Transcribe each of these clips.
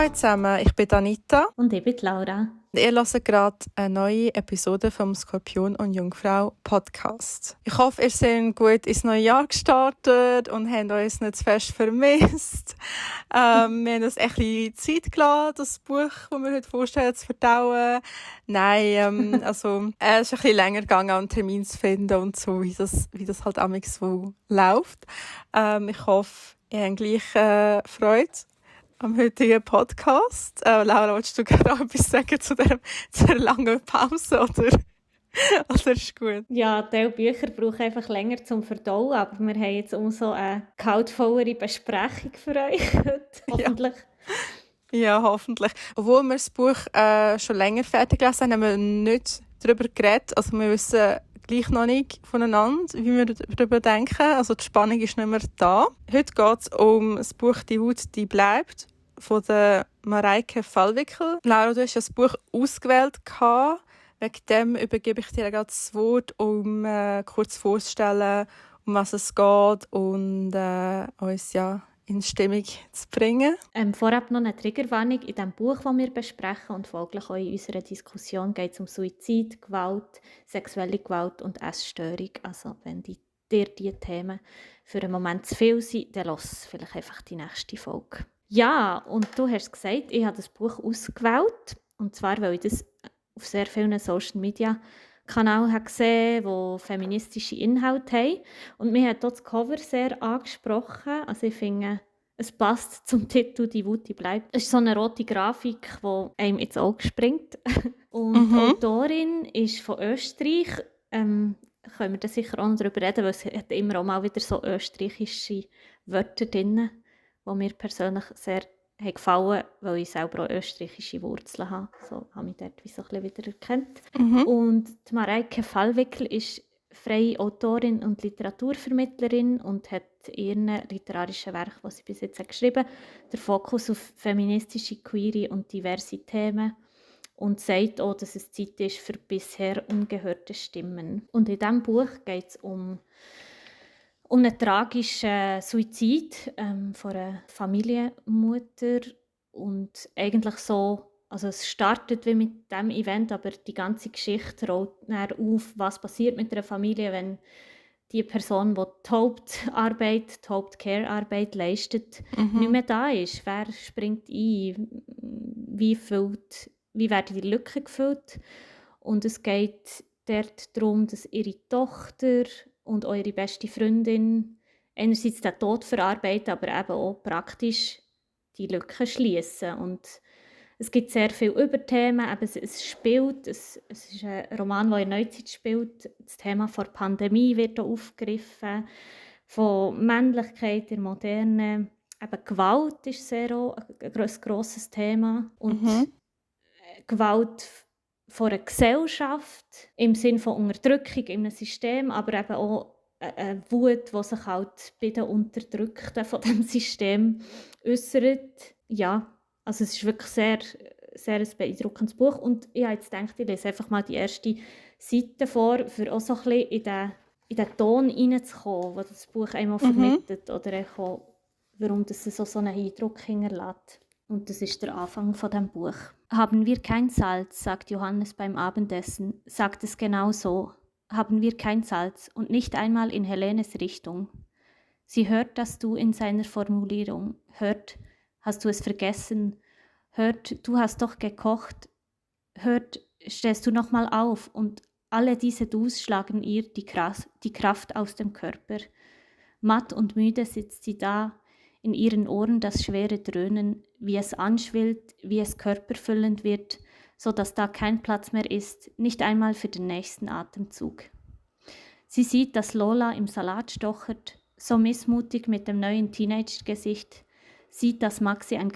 Hi zusammen, ich bin Anita. Und ich bin Laura. Ihr hört gerade eine neue Episode vom Skorpion und Jungfrau Podcast. Ich hoffe, ihr seid gut ins neue Jahr gestartet und habt uns nicht zu fest vermisst. Wir haben uns ein bisschen Zeit gelassen, das Buch, das wir heute vorstellen, zu verdauen. Nein, es ist ein bisschen länger gegangen, einen Termin zu finden und so, wie das halt amigs so läuft. Ich hoffe, ihr habt gleich Freude am heutigen Podcast. Laura, willst du gerade auch etwas sagen zu der langen Pause, oder ist gut? Ja, diese Bücher brauchen einfach länger zum Verdauen, aber wir haben jetzt umso eine gehaltvollere Besprechung für euch heute, hoffentlich. Ja, hoffentlich. Obwohl wir das Buch schon länger fertig gelesen haben, haben wir nicht darüber geredet. Also wir wissen gleich noch nicht voneinander, wie wir darüber denken. Also die Spannung ist nicht mehr da. Heute geht es um das Buch «Die Wut, die bleibt» von der Mareike Fallwickel. Laura, du hast das Buch ausgewählt. Wegen dem übergebe ich dir gerade das Wort, um kurz vorzustellen, um was es geht und uns in Stimmung zu bringen. Vorab noch eine Triggerwarnung. In dem Buch, das wir besprechen und folglich auch in unserer Diskussion, geht es um Suizid, Gewalt, sexuelle Gewalt und Essstörung. Also wenn dir diese Themen für einen Moment zu viel sind, dann lass vielleicht einfach die nächste Folge. Ja, und du hast gesagt, ich habe das Buch ausgewählt. Und zwar, weil ich das auf sehr vielen Social-Media-Kanälen gesehen habe, die feministische Inhalte haben. Und mir hat das Cover sehr angesprochen. Also ich finde, es passt zum Titel «Die Wut, die bleibt». Es ist so eine rote Grafik, die einem ins Auge springt. Und die Autorin ist von Österreich. Können wir da sicher auch noch darüber reden, weil es hat immer auch mal wieder so österreichische Wörter drin, die mir persönlich sehr gefallen, weil ich selber auch österreichische Wurzeln habe. So habe ich dort wie so ein bisschen wieder erkannt. Und die Mareike Fallwickel ist freie Autorin und Literaturvermittlerin und hat in ihren literarischen Werken, die sie bis jetzt geschrieben hat, den Fokus auf feministische, queere und diverse Themen und sagt auch, dass es Zeit ist für bisher ungehörte Stimmen. Und in diesem Buch geht es um einen tragischen Suizid von einer Familienmutter und eigentlich so, also es startet wie mit diesem Event, aber die ganze Geschichte rollt dann auf, was passiert mit einer Familie, wenn die Person, die die Hauptarbeit, die Hauptcare-Arbeit leistet, nicht mehr da ist. Wer springt ein? Wie werden die Lücken gefüllt? Und es geht dort darum, dass ihre Tochter und eure beste Freundin einerseits den Tod verarbeiten, aber eben auch praktisch die Lücken schließen. Und es gibt sehr viele Überthemen. Es spielt, es ist ein Roman, der in der Neuzeit spielt. Das Thema der Pandemie wird auch aufgegriffen, von Männlichkeit in der Moderne. Eben Gewalt ist sehr auch ein grosses Thema. Und Gewalt von einer Gesellschaft im Sinne von Unterdrückung in einem System, aber eben auch eine Wut, die sich halt bei den Unterdrückten von diesem System äußert. Ja, also es ist wirklich sehr, sehr ein beeindruckendes Buch und ich habe jetzt gedacht, ich lese einfach mal die erste Seite vor, für auch so ein bisschen in den Ton hineinzukommen, den das Buch einmal vermittelt oder auch, warum das so einen Eindruck hinterlässt. Und das ist der Anfang von dem Buch. Haben wir kein Salz, sagt Johannes beim Abendessen, sagt es genau so. Haben wir kein Salz und nicht einmal in Helenes Richtung. Sie hört das Du in seiner Formulierung, hört, hast du es vergessen, hört, du hast doch gekocht, hört, stehst du nochmal auf und alle diese Dus schlagen ihr die Kraft aus dem Körper. Matt und müde sitzt sie da, in ihren Ohren das schwere Dröhnen, wie es anschwillt, wie es körperfüllend wird, so dass da kein Platz mehr ist, nicht einmal für den nächsten Atemzug. Sie sieht, dass Lola im Salat stochert, so missmutig mit dem neuen Teenager-Gesicht, sieht, dass Maxi ein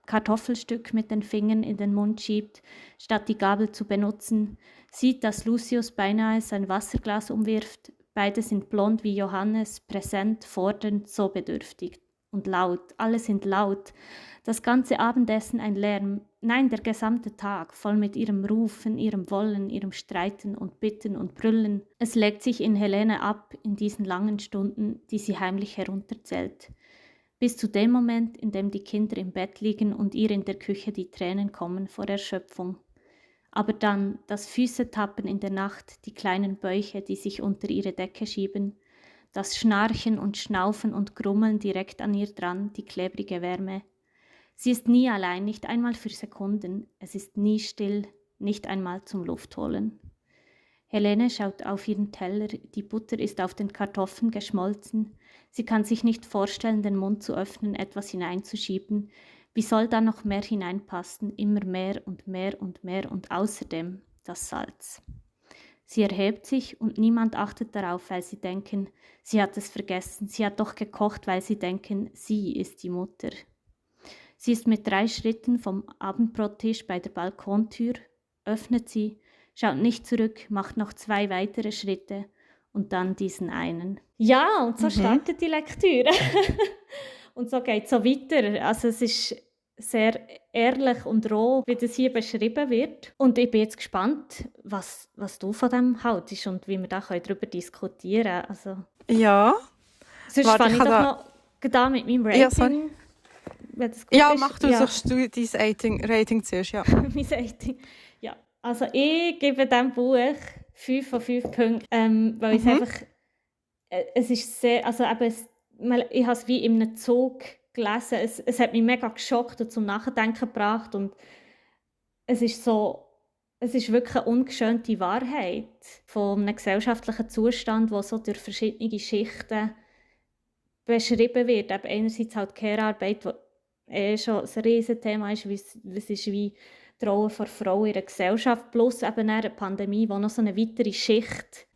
Kartoffelstück mit den Fingern in den Mund schiebt, statt die Gabel zu benutzen, sieht, dass Lucius beinahe sein Wasserglas umwirft, beide sind blond wie Johannes, präsent, fordernd, so bedürftig. Und laut, alle sind laut. Das ganze Abendessen ein Lärm, nein, der gesamte Tag, voll mit ihrem Rufen, ihrem Wollen, ihrem Streiten und Bitten und Brüllen. Es legt sich in Helene ab, in diesen langen Stunden, die sie heimlich herunterzählt. Bis zu dem Moment, in dem die Kinder im Bett liegen und ihr in der Küche die Tränen kommen vor Erschöpfung. Aber dann das Füßetappen in der Nacht, die kleinen Bäuche, die sich unter ihre Decke schieben, das Schnarchen und Schnaufen und Grummeln direkt an ihr dran, die klebrige Wärme. Sie ist nie allein, nicht einmal für Sekunden. Es ist nie still, nicht einmal zum Luftholen. Helene schaut auf ihren Teller, die Butter ist auf den Kartoffeln geschmolzen. Sie kann sich nicht vorstellen, den Mund zu öffnen, etwas hineinzuschieben. Wie soll da noch mehr hineinpassen? Immer mehr und mehr und mehr und außerdem das Salz. Sie erhebt sich und niemand achtet darauf, weil sie denken, sie hat es vergessen. Sie hat doch gekocht, weil sie denken, sie ist die Mutter. Sie ist mit 3 Schritten vom Abendbrottisch bei der Balkontür, öffnet sie, schaut nicht zurück, macht noch 2 weitere Schritte und dann diesen einen. Ja, und so startet die Lektüre. Und so geht es so weiter. Also es ist sehr ehrlich und roh, wie das hier beschrieben wird. Und ich bin jetzt gespannt, was du von dem haltest und wie wir da darüber diskutieren können. Also, Ja. sonst fange ich doch noch da mit meinem Rating. Ja, mach du dein Rating zuerst, ja. Mein Rating. Ja, also ich gebe diesem Buch 5 von 5 Punkten, weil es einfach, es ist sehr, also eben, ich habe es wie in einem Zug gelesen, es hat mich mega geschockt und zum Nachdenken gebracht und es ist wirklich eine ungeschönte Wahrheit von einem gesellschaftlichen Zustand, der so durch verschiedene Schichten beschrieben wird. Eben einerseits halt Care-Arbeit, die schon ein riesiges Thema ist, es ist wie die Rolle von Frauen in der Gesellschaft, plus eben eine Pandemie, die noch so eine weitere Schicht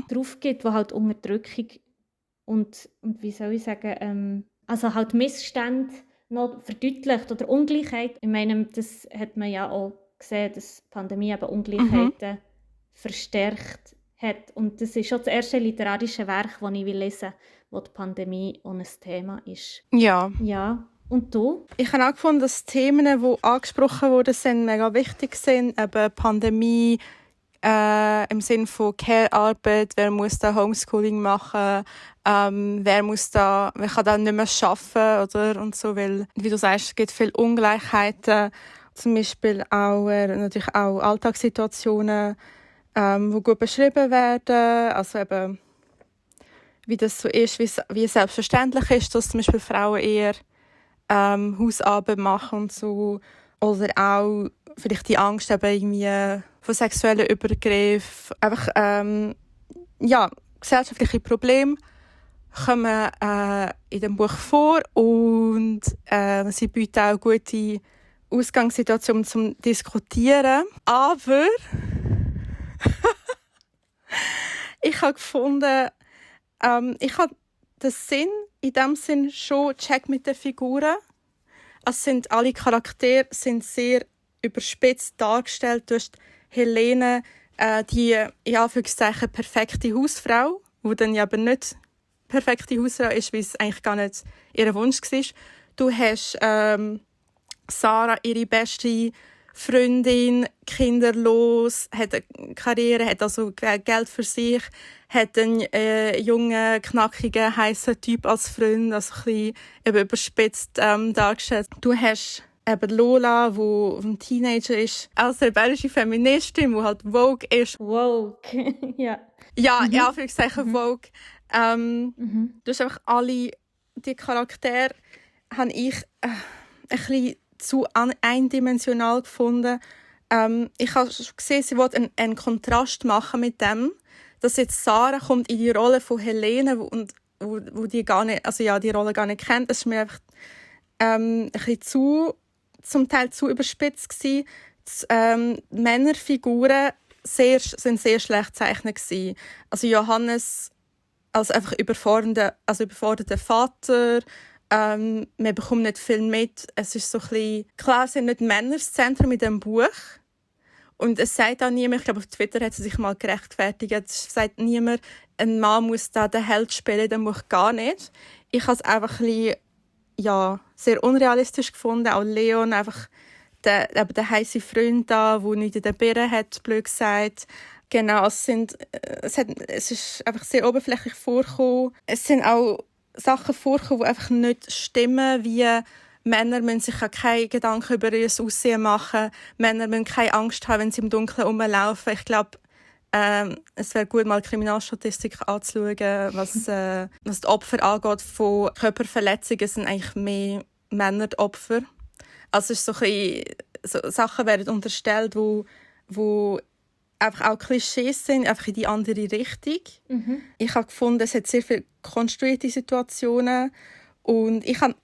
drauf gibt, die halt Unterdrückung und wie soll ich sagen, also halt Missstände noch verdeutlicht oder Ungleichheit. Ich meine, das hat man ja auch gesehen, dass die Pandemie eben Ungleichheiten verstärkt hat. Und das ist schon das erste literarische Werk, das ich lesen will, wo die Pandemie auch ein Thema ist. Ja. Ja. Und du? Ich habe auch gefunden, dass die Themen, die angesprochen wurden, sind mega wichtig sind. Eben Pandemie, im Sinne von Care-Arbeit, wer muss da Homeschooling machen, wer kann da nicht mehr arbeiten, oder? Und so, weil, wie du sagst, es gibt viele Ungleichheiten, zum Beispiel auch, natürlich auch Alltagssituationen, die gut beschrieben werden, also eben, wie das so ist, wie es selbstverständlich ist, dass zum Beispiel Frauen eher Hausarbeit machen und so, oder auch vielleicht die Angst eben irgendwie von sexuellen Übergriffen, einfach gesellschaftliche Probleme kommen in dem Buch vor und sie bieten auch gute Ausgangssituationen zum Diskutieren. Aber ich habe gefunden, ich habe den Sinn in dem Sinn schon check mit den Figuren. Also alle Charaktere sind sehr überspitzt dargestellt. Du hast Helene, die in Anführungszeichen perfekte Hausfrau, die dann ja aber nicht perfekte Hausfrau ist, weil es eigentlich gar nicht ihr Wunsch war. Du hast Sarah, ihre beste Freundin, kinderlos, hat eine Karriere, hat also Geld für sich, hat einen jungen, knackigen, heissen Typ als Freund, also ein bisschen eben überspitzt dargestellt. Du hast eben Lola, die ein Teenager ist, als rebellische Feministin, die halt Vogue ist. Vogue, ja. Ja, in Anführungszeichen Vogue. Du hast einfach alle die Charaktere, habe ich ein bisschen zu eindimensional gefunden. Ich habe schon gesehen, sie wollte einen Kontrast machen mit dem, dass jetzt Sarah kommt in die Rolle von Helene wo die gar nicht, also ja, die Rolle gar nicht kennt. Das ist mir einfach ein bisschen zum Teil zu überspitzt gewesen. Die Männerfiguren sind sehr schlecht gezeichnet gewesen. Also Johannes als einfach überfordernder Vater. Man bekommt nicht viel mit. Es ist so ein bisschen, klar sind nicht Männer das Zentrum in diesem Buch. Und es sagt auch niemand, ich glaube auf Twitter hat sie sich mal gerechtfertigt, es sagt niemand, ein Mann muss da den Held spielen, in dem Buch gar nicht. Ich habe es einfach ein bisschen, sehr unrealistisch gefunden. Auch Leon, einfach der heisse Freund da, der nichts in den Birnen hat, blöd gesagt. Genau, es ist einfach sehr oberflächlich vorgekommen. Es sind auch Sachen vorkommen, die einfach nicht stimmen, wie Männer müssen sich ja keine Gedanken über ihr Aussehen machen, Männer müssen keine Angst haben, wenn sie im Dunkeln rumlaufen. Ich glaube, es wäre gut, mal Kriminalstatistik anzuschauen, was die Opfer angeht von Körperverletzungen, sind eigentlich mehr Männer die Opfer. Also es ist so ein bisschen, so Sachen werden unterstellt, wo einfach auch Klischees sind, einfach in die andere Richtung. Ich habe gefunden, es hat sehr viele konstruierte Situationen und ich habe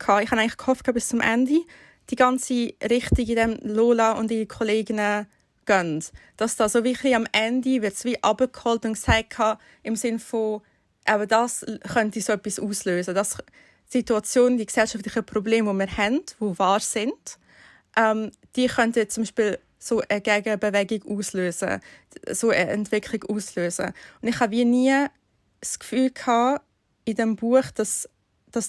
eigentlich gehofft bis zum Ende, die ganze Richtung, in dem Lola und ihre Kolleginnen gehen. Dass da so wirklich am Ende wird es wie abgeholt und gesagt im Sinne von, aber das könnte so etwas auslösen. Das Situationen, die gesellschaftlichen Probleme, die wir haben, die wahr sind, die könnten zum Beispiel so eine Gegenbewegung auslösen, so eine Entwicklung auslösen. Und ich habe wie nie das Gefühl gehabt, in diesem Buch, dass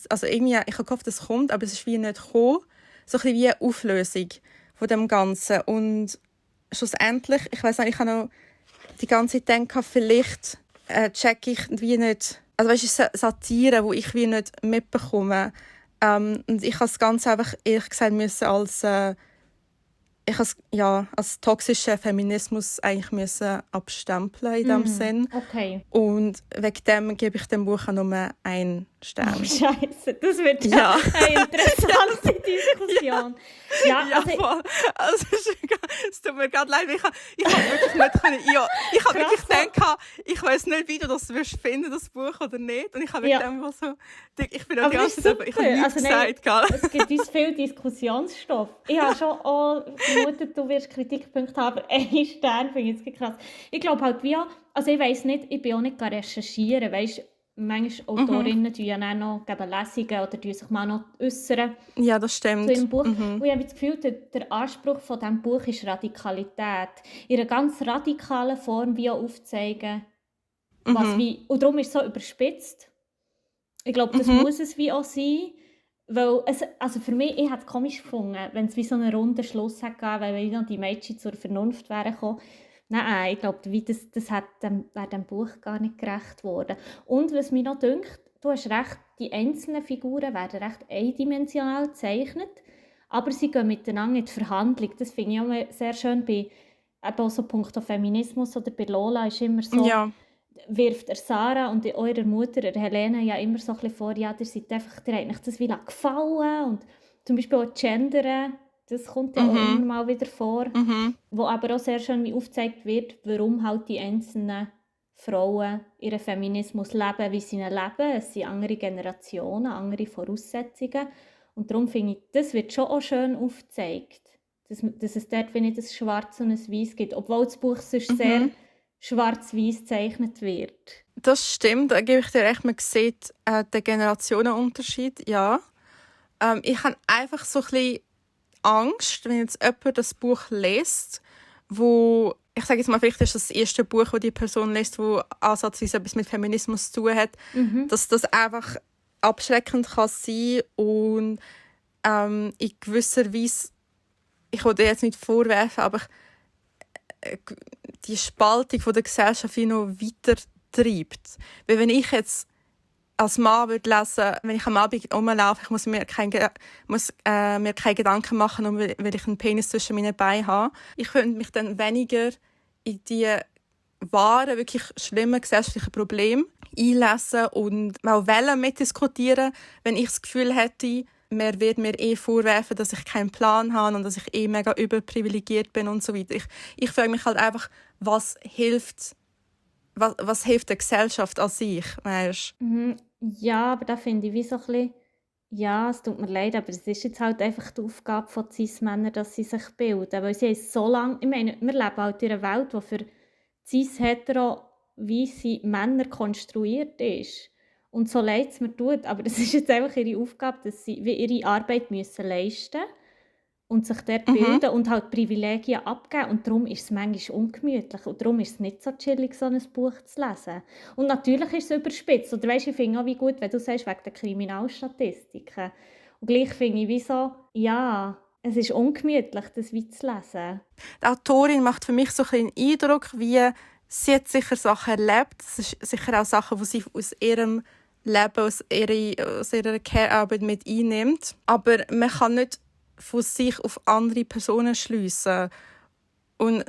also irgendwie, ich habe gehofft, das kommt, aber es ist wie nicht gekommen. So ein bisschen wie eine Auflösung von dem Ganzen. Und schlussendlich, ich weiss nicht, ich habe noch die ganze Zeit gedacht, vielleicht checke ich wie nicht, also weißt du, es ist Satire, die ich wie nicht mitbekomme. Und ich habe das Ganze einfach, ehrlich gesagt, müssen als toxischen Feminismus eigentlich müssen abstempeln in diesem Sinn. Okay. Und wegen dem gebe ich dem Buch auch nur einen Stern. Oh, Scheiße, das wird ja eine interessante Diskussion. Ja, voll. Also, es tut mir gerade leid, ich habe wirklich nicht können. Ich habe wirklich gedacht, ich weiß nicht, wie du das wirst finden, das Buch oder nicht. Und ich habe wirklich einfach so, ich bin auch die ganze Zeit, ich habe nichts gesagt. Es gibt uns viel Diskussionsstoff. Ich habe schon auch vermutet, du wirst Kritikpunkte haben, aber einen Stern finde ich jetzt krass. Ich glaube halt, also ich weiss nicht, ich bin auch nicht recherchieren, weißt, manchmal Autorinnen tun ja auch noch geben Lesungen oder tun sich mal noch äußern. Ja, das stimmt. Zu ihrem Buch. Und ich habe das Gefühl, der Anspruch von diesem Buch ist Radikalität. In einer ganz radikalen Form wie auch aufzeigen, was wie... Und darum ist es so überspitzt. Ich glaube, das muss es wie auch sein. Weil also für mich, ich hätte es komisch gefunden, wenn es wie so einen runden Schluss hätte gegeben, weil noch die Mädchen zur Vernunft wären gekommen. Nein, ich glaube, das wäre dem Buch gar nicht gerecht worden. Und was mir noch dünkt, du hast recht, die einzelnen Figuren werden recht eindimensional gezeichnet, aber sie gehen miteinander in die Verhandlung. Das finde ich auch sehr schön bei eben so punkto Feminismus oder bei Lola ist immer so, wirft Sarah und eurer Mutter, Helene, ja immer so ein bisschen vor, ja, ihr habt euch das wie gefallen und zum Beispiel auch Gendern. Das kommt ja auch immer mal wieder vor, wo aber auch sehr schön wie aufgezeigt wird, warum halt die einzelnen Frauen ihren Feminismus leben, wie sie ihn leben. Es sind andere Generationen, andere Voraussetzungen. Und darum finde ich, das wird schon auch schön aufgezeigt, dass es dort nicht ein Schwarz und ein Weiß gibt, obwohl das Buch sonst sehr schwarz-weiß gezeichnet wird. Das stimmt, da gebe ich dir recht. Man sieht den Generationenunterschied, ja. Ich habe einfach so ein bisschen Angst, wenn jetzt jemand das Buch liest, wo, ich sage jetzt mal, vielleicht ist das erste Buch, das die Person liest, wo ansatzweise etwas mit Feminismus zu tun hat, dass das einfach abschreckend kann sein und in gewisser Weise, ich will dir jetzt nicht vorwerfen, aber die Spaltung von der Gesellschaft noch weiter treibt. Weil wenn ich jetzt als Mann würde lesen, wenn ich am Abend rumlaufe, ich muss mir keine Gedanken machen, weil ich einen Penis zwischen meinen Beinen habe. Ich könnte mich dann weniger in die wahren, wirklich schlimmen gesellschaftlichen Probleme einlesen und auch mitdiskutieren, wenn ich das Gefühl hätte, man wird mir vorwerfen, dass ich keinen Plan habe und dass ich mega überprivilegiert bin und so weiter. Ich frage mich halt einfach, was hilft der Gesellschaft an sich, weißt? Ja, aber da finde ich wie so ein bisschen, ja, es tut mir leid, aber es ist jetzt halt einfach die Aufgabe von Cis-Männern, dass sie sich bilden, weil sie so lange, ich meine, wir leben halt in einer Welt, die für cis-hetero-weisse Männer konstruiert ist. Und so leid es mir tut, aber das ist jetzt einfach ihre Aufgabe, dass sie wie ihre Arbeit müssen leisten und sich dort bilden und halt Privilegien abgeben. Und darum ist es manchmal ungemütlich. Und darum ist es nicht so chillig, so ein Buch zu lesen. Und natürlich ist es überspitzt. Oder weißt, ich finde auch wie gut, wenn du sagst, wegen der Kriminalstatistiken. Und gleich finde ich wie so, ja, es ist ungemütlich, das wie zu lesen. Die Autorin macht für mich so ein bisschen Eindruck, wie sie hat sicher Sachen erlebt. Es sind sicher auch Sachen, die sie aus ihrem Leben aus ihrer Care-Arbeit mit einnimmt. Aber man kann nicht von sich auf andere Personen schliessen. Und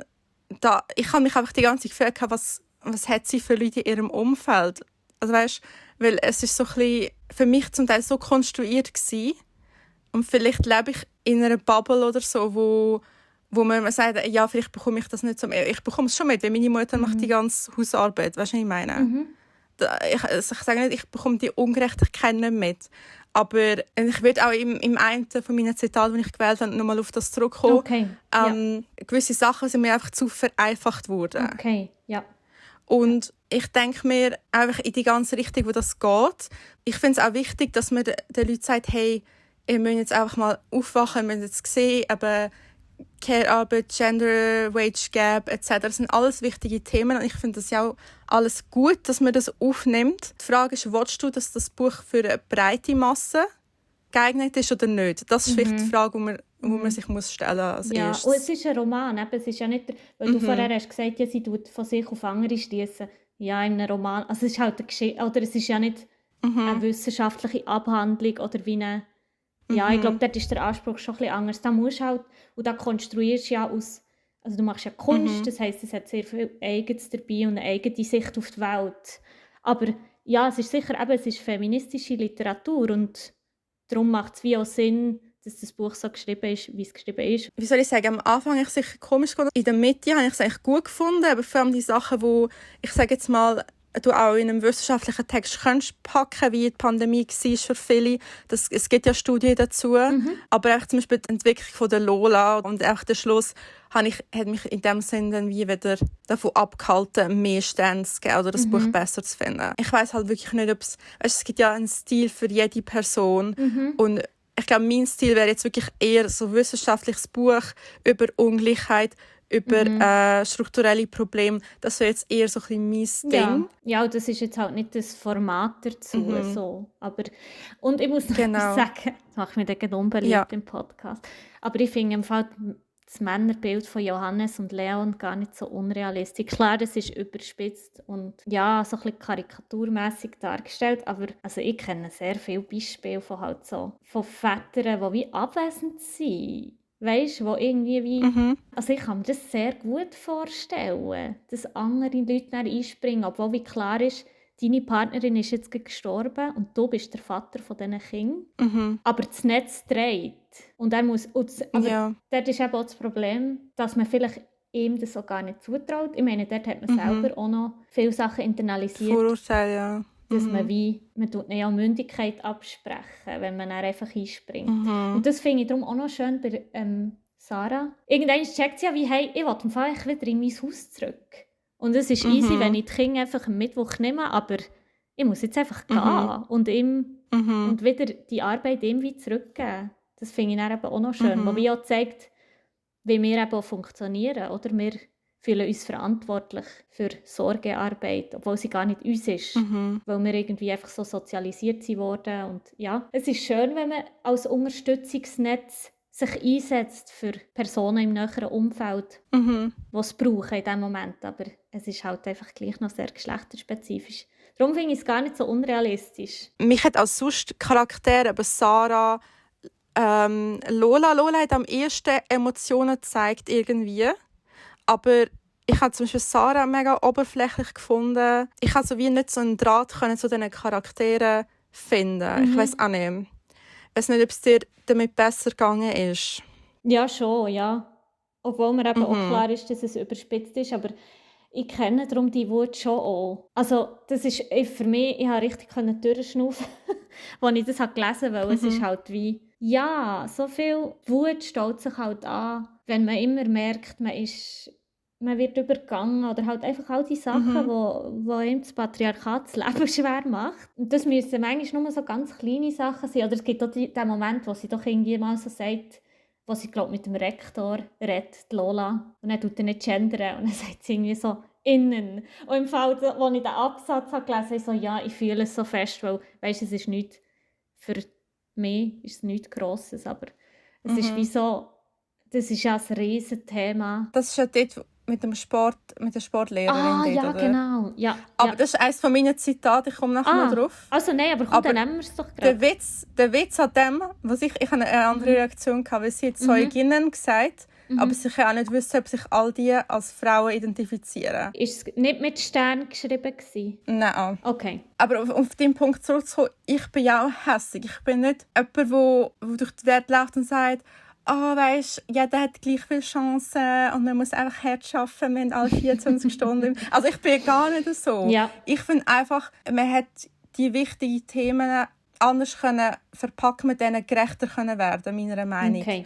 ich habe mich einfach die ganze Zeit gefragt, was hat sie für Leute in ihrem Umfeld? Also weißt, weil es ist so ein bisschen, für mich zum Teil so konstruiert gewesen. Und vielleicht lebe ich in einer Bubble oder so, wo man sagt, ja, vielleicht bekomme ich das nicht so mit. Ich bekomme es schon mit, weil meine Mutter macht die ganze Hausarbeit. Weißt du, was ich meine? Ich sage nicht, ich bekomme die Ungerechtigkeit nicht mit. Aber ich würde auch im einen von meinen Zitaten, die ich gewählt habe, nochmal auf das zurückkommen. Okay, gewisse Sachen sind mir einfach zu vereinfacht worden. Okay, ja. Und ich denke mir einfach in die ganze Richtung, wo das geht. Ich finde es auch wichtig, dass man den Leuten sagt, hey, ihr müsst jetzt einfach mal aufwachen, ihr müsst jetzt sehen, aber Care-Arbeit, Gender, Wage Gap etc. Das sind alles wichtige Themen und ich finde das ja auch alles gut, dass man das aufnimmt. Die Frage ist, willst du, dass das Buch für eine breite Masse geeignet ist oder nicht? Das ist vielleicht die Frage, wo man sich muss stellen als erstes. Und es ist ein Roman, eben. Es ist ja nicht, weil du vorher hast gesagt, ja, sie tut von sich auf andere schliessen. Ja, in einem Roman, also es ist halt eine Geschichte, oder es ist ja nicht eine wissenschaftliche Abhandlung oder wie eine. Ja, ich glaube, dort ist der Anspruch schon ein bisschen anders. Da musst halt, und da konstruierst du ja aus, also du machst ja Kunst, das heisst, es hat sehr viel Eigenes dabei und eine eigene Sicht auf die Welt. Aber ja, es ist sicher, eben, es ist feministische Literatur und darum macht es wie auch Sinn, dass das Buch so geschrieben ist, wie es geschrieben ist. Wie soll ich sagen, am Anfang habe ich es sicher komisch gefunden. In der Mitte habe ich es eigentlich gut gefunden, aber vor allem die Sachen, die, ich sage jetzt mal, du auch in einem wissenschaftlichen Text kannst packen, wie die Pandemie war für viele. Es gibt ja Studien dazu. Aber auch zum Beispiel die Entwicklung von der Lola und auch der Schluss hat mich in dem Sinne dann wie wieder davon abgehalten, mehr Stände zu geben oder das Buch besser zu finden. Ich weiss halt wirklich nicht, ob es gibt ja einen Stil für jede Person. Und ich glaube, mein Stil wäre jetzt wirklich eher so ein wissenschaftliches Buch über Ungleichheit, über strukturelle Probleme. Das wäre jetzt eher so ein bisschen mein Ding. Ja, und das ist jetzt halt nicht das Format dazu. So. Aber, und ich muss noch etwas sagen, das macht mich dann unbeliebt im Podcast. Aber ich finde im Fall das Männerbild von Johannes und Leon gar nicht so unrealistisch. Klar, das ist überspitzt und ja, so ein bisschen karikaturmässig dargestellt, aber also ich kenne sehr viele Beispiele von halt so, von Vätern, die wie abwesend sind. Weißt du, wo irgendwie wie... Also ich kann mir das sehr gut vorstellen, dass andere Leute dann einspringen, obwohl wie klar ist, deine Partnerin ist jetzt gestorben und du bist der Vater von diesen Kindern. Aber das Netz dreht. Und er muss... Aber dort ist eben auch das Problem, dass man vielleicht ihm das auch gar nicht zutraut. Ich meine, dort hat man selber auch noch viele Sachen internalisiert. Vorurteile, ja. Dass man tut ja Mündigkeit absprechen, wenn man dann einfach einspringt. Und das finde ich darum auch noch schön bei Sarah. Irgendwann checkt sie ja wie, hey, ich will im Fall wieder in mein Haus zurück. Und es ist easy, wenn ich die Kinder einfach am Mittwoch nehme, aber ich muss jetzt einfach gehen und ihm und wieder die Arbeit ihm wie zurückgeben. Das finde ich dann eben auch noch schön, wo wie auch zeigt, wie wir eben auch funktionieren. Oder wir fühlen uns verantwortlich für Sorgearbeit, obwohl sie gar nicht uns ist, weil wir irgendwie einfach so sozialisiert wurden. Und ja, es ist schön, wenn man als Unterstützungsnetz sich einsetzt für Personen im näheren Umfeld, die es brauchen in diesem Moment. Aber es ist halt einfach gleich noch sehr geschlechterspezifisch. Darum finde ich es gar nicht so unrealistisch. Mich hat als sonst Charaktere, aber Sarah, Lola hat am ehesten Emotionen gezeigt irgendwie. Aber ich habe zum Beispiel Sarah mega oberflächlich gefunden. Ich habe so wie nicht so einen Draht zu diesen Charakteren finden. Ich weiss auch nicht. Ich weiss nicht, ob es dir damit besser gegangen ist. Ja, schon, ja. Obwohl mir eben auch klar ist, dass es überspitzt ist. Aber ich kenne darum die Wut schon auch. Also das ist für mich, ich habe richtig durchschnaufen, als ich das gelesen habe, weil es ist halt wie, ja, so viel Wut staut sich halt an, wenn man immer merkt, man wird übergangen oder halt einfach all die Sachen, wo ihm das Patriarchat das Leben schwer macht. Und das müssen manchmal nur so ganz kleine Sachen sein. Oder es gibt auch den Moment, wo sie doch irgendwie mal so sagt, wo sie, glaube mit dem Rektor redet, die Lola. Und er tut nicht gendern. Und dann sagt sie irgendwie so, innen. Und im Fall, als ich den Absatz habe gelesen habe, so, ja, ich fühle es so fest, weil, weisst, es ist nichts, für mich ist es nichts Grosses, aber es ist wie so, das ist ja ein Riesenthema. Das ist ja dort, mit der Sportlehrerin dort, ja, oder? genau. Ja, Aber ja. das ist eines von meinen Zitaten, ich komme nachher noch drauf. Also nein, aber komm, Aber dann nehmen wir es doch Der gerade. Witz an dem, was ich hatte eine andere Reaktion gehabt, weil sie hat Zeuginnen gesagt, aber sie kann auch nicht wissen, ob sich all die als Frauen identifizieren. Ist es nicht mit Stern geschrieben gewesen? Nein. Okay. Aber auf den Punkt zurückzukommen, ich bin ja auch hässig. Ich bin nicht jemand, der durch die Welt läuft und sagt, weisst, jeder hat gleich viele Chancen und man muss einfach hart arbeiten, wir haben alle 24 Stunden. Also ich bin gar nicht so. Ja. Ich finde einfach, man hat die wichtigen Themen anders können verpacken, mit denen gerechter können werden, meiner Meinung. Okay.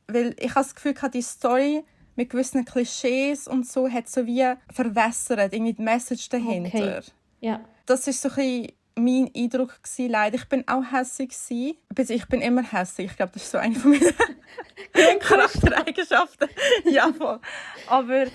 Weil ich habe das Gefühl, die Story mit gewissen Klischees und so hat so wie verwässert, irgendwie die Message dahinter. Okay. Ja. Das war so ein bisschen mein Eindruck gewesen, leider. Ich bin auch hässig gewesen. Ich bin immer hässig. Ich glaube, das ist so eine von meinen Charaktereigenschaften. Ja, voll. Aber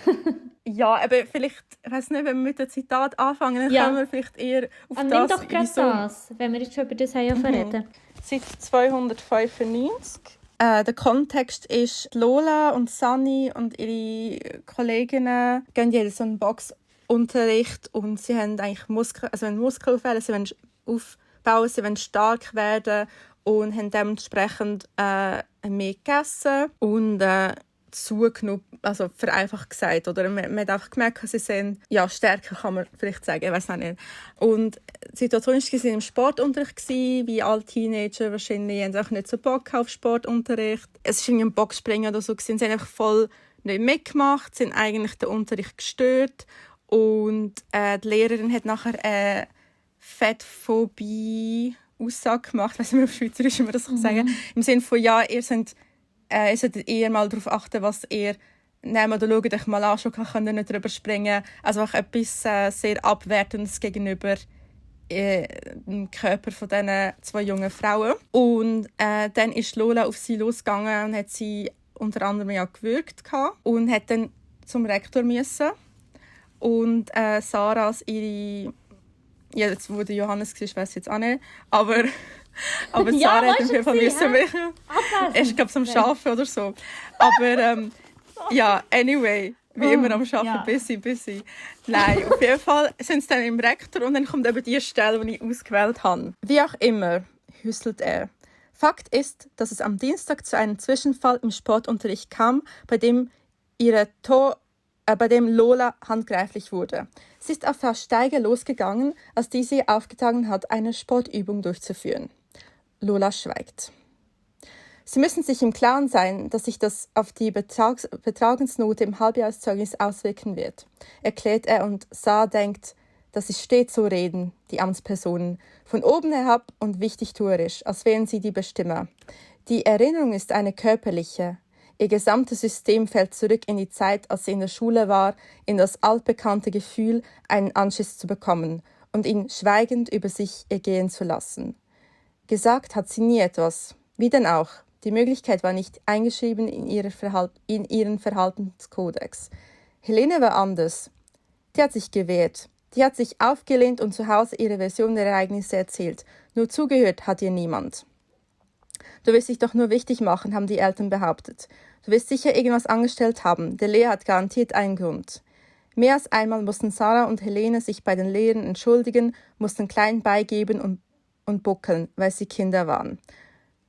ja, aber vielleicht, ich weiss nicht, wenn wir mit dem Zitat anfangen, dann können wir vielleicht eher auf das... Nimm doch gerade das, wenn wir jetzt schon über das reden. Seite 295. Der Kontext ist, Lola und Sunny und ihre Kolleginnen gehen jedes so einen Boxunterricht und sie haben eigentlich Muskeln aufbauen, sie wollen aufbauen, sie wollen stark werden und haben dementsprechend mehr gegessen und zugenommen, also vereinfacht gesagt, oder man hat einfach gemerkt, sie sind stärker, kann man vielleicht sagen, ich weiß auch nicht. Und die Situation war, sie waren im Sportunterricht, wie alle Teenager wahrscheinlich, haben auch nicht so Bock auf Sportunterricht. Es war ein Boxspringen oder so, sie haben einfach voll nicht mitgemacht, sie haben eigentlich den Unterricht gestört und die Lehrerin hat nachher eine Fettphobie-Aussage gemacht, ich weiß nicht mehr auf Schweizerisch, wie man das sagen kann, im Sinne von, ihr solltet eher mal darauf achten, was ihr nehmt oder schaut euch mal an, schon kann nicht drüber springen. Also auch etwas sehr Abwertendes gegenüber dem Körper von diesen zwei jungen Frauen. Und dann ist Lola auf sie losgegangen und hat sie unter anderem gewürgt und hat dann zum Rektor müssen. Und Sarah als ihre... Ja, jetzt, wo der Johannes war, weiss ich jetzt auch nicht. Aber Sarah hat auf jeden Fall müssen. Ich glaube, am Arbeiten oder so. Aber anyway, wie immer am Arbeiten, busy. Nein, auf jeden Fall sind sie dann im Rektor und dann kommt eben die Stelle, die ich ausgewählt habe. Wie auch immer, hüstelt er. Fakt ist, dass es am Dienstag zu einem Zwischenfall im Sportunterricht kam, bei dem Lola handgreiflich wurde. Sie ist auf Frau Steiger losgegangen, als diese aufgetragen hat, eine Sportübung durchzuführen. Lola schweigt. Sie müssen sich im Klaren sein, dass sich das auf die Betragensnote im Halbjahreszeugnis auswirken wird, erklärt er, und Sarah denkt, dass sie stets so reden, die Amtspersonen, von oben herab und wichtigtuerisch, als wären sie die Bestimmer. Die Erinnerung ist eine körperliche. Ihr gesamtes System fällt zurück in die Zeit, als sie in der Schule war, in das altbekannte Gefühl, einen Anschiss zu bekommen und ihn schweigend über sich ergehen zu lassen. Gesagt hat sie nie etwas. Wie denn auch? Die Möglichkeit war nicht eingeschrieben in ihren Verhaltenskodex. Helene war anders. Die hat sich gewehrt. Die hat sich aufgelehnt und zu Hause ihre Version der Ereignisse erzählt. Nur zugehört hat ihr niemand. Du willst dich doch nur wichtig machen, haben die Eltern behauptet. Du wirst sicher irgendwas angestellt haben. Der Lehrer hat garantiert einen Grund. Mehr als einmal mussten Sarah und Helene sich bei den Lehrern entschuldigen, mussten klein beigeben und buckeln, weil sie Kinder waren.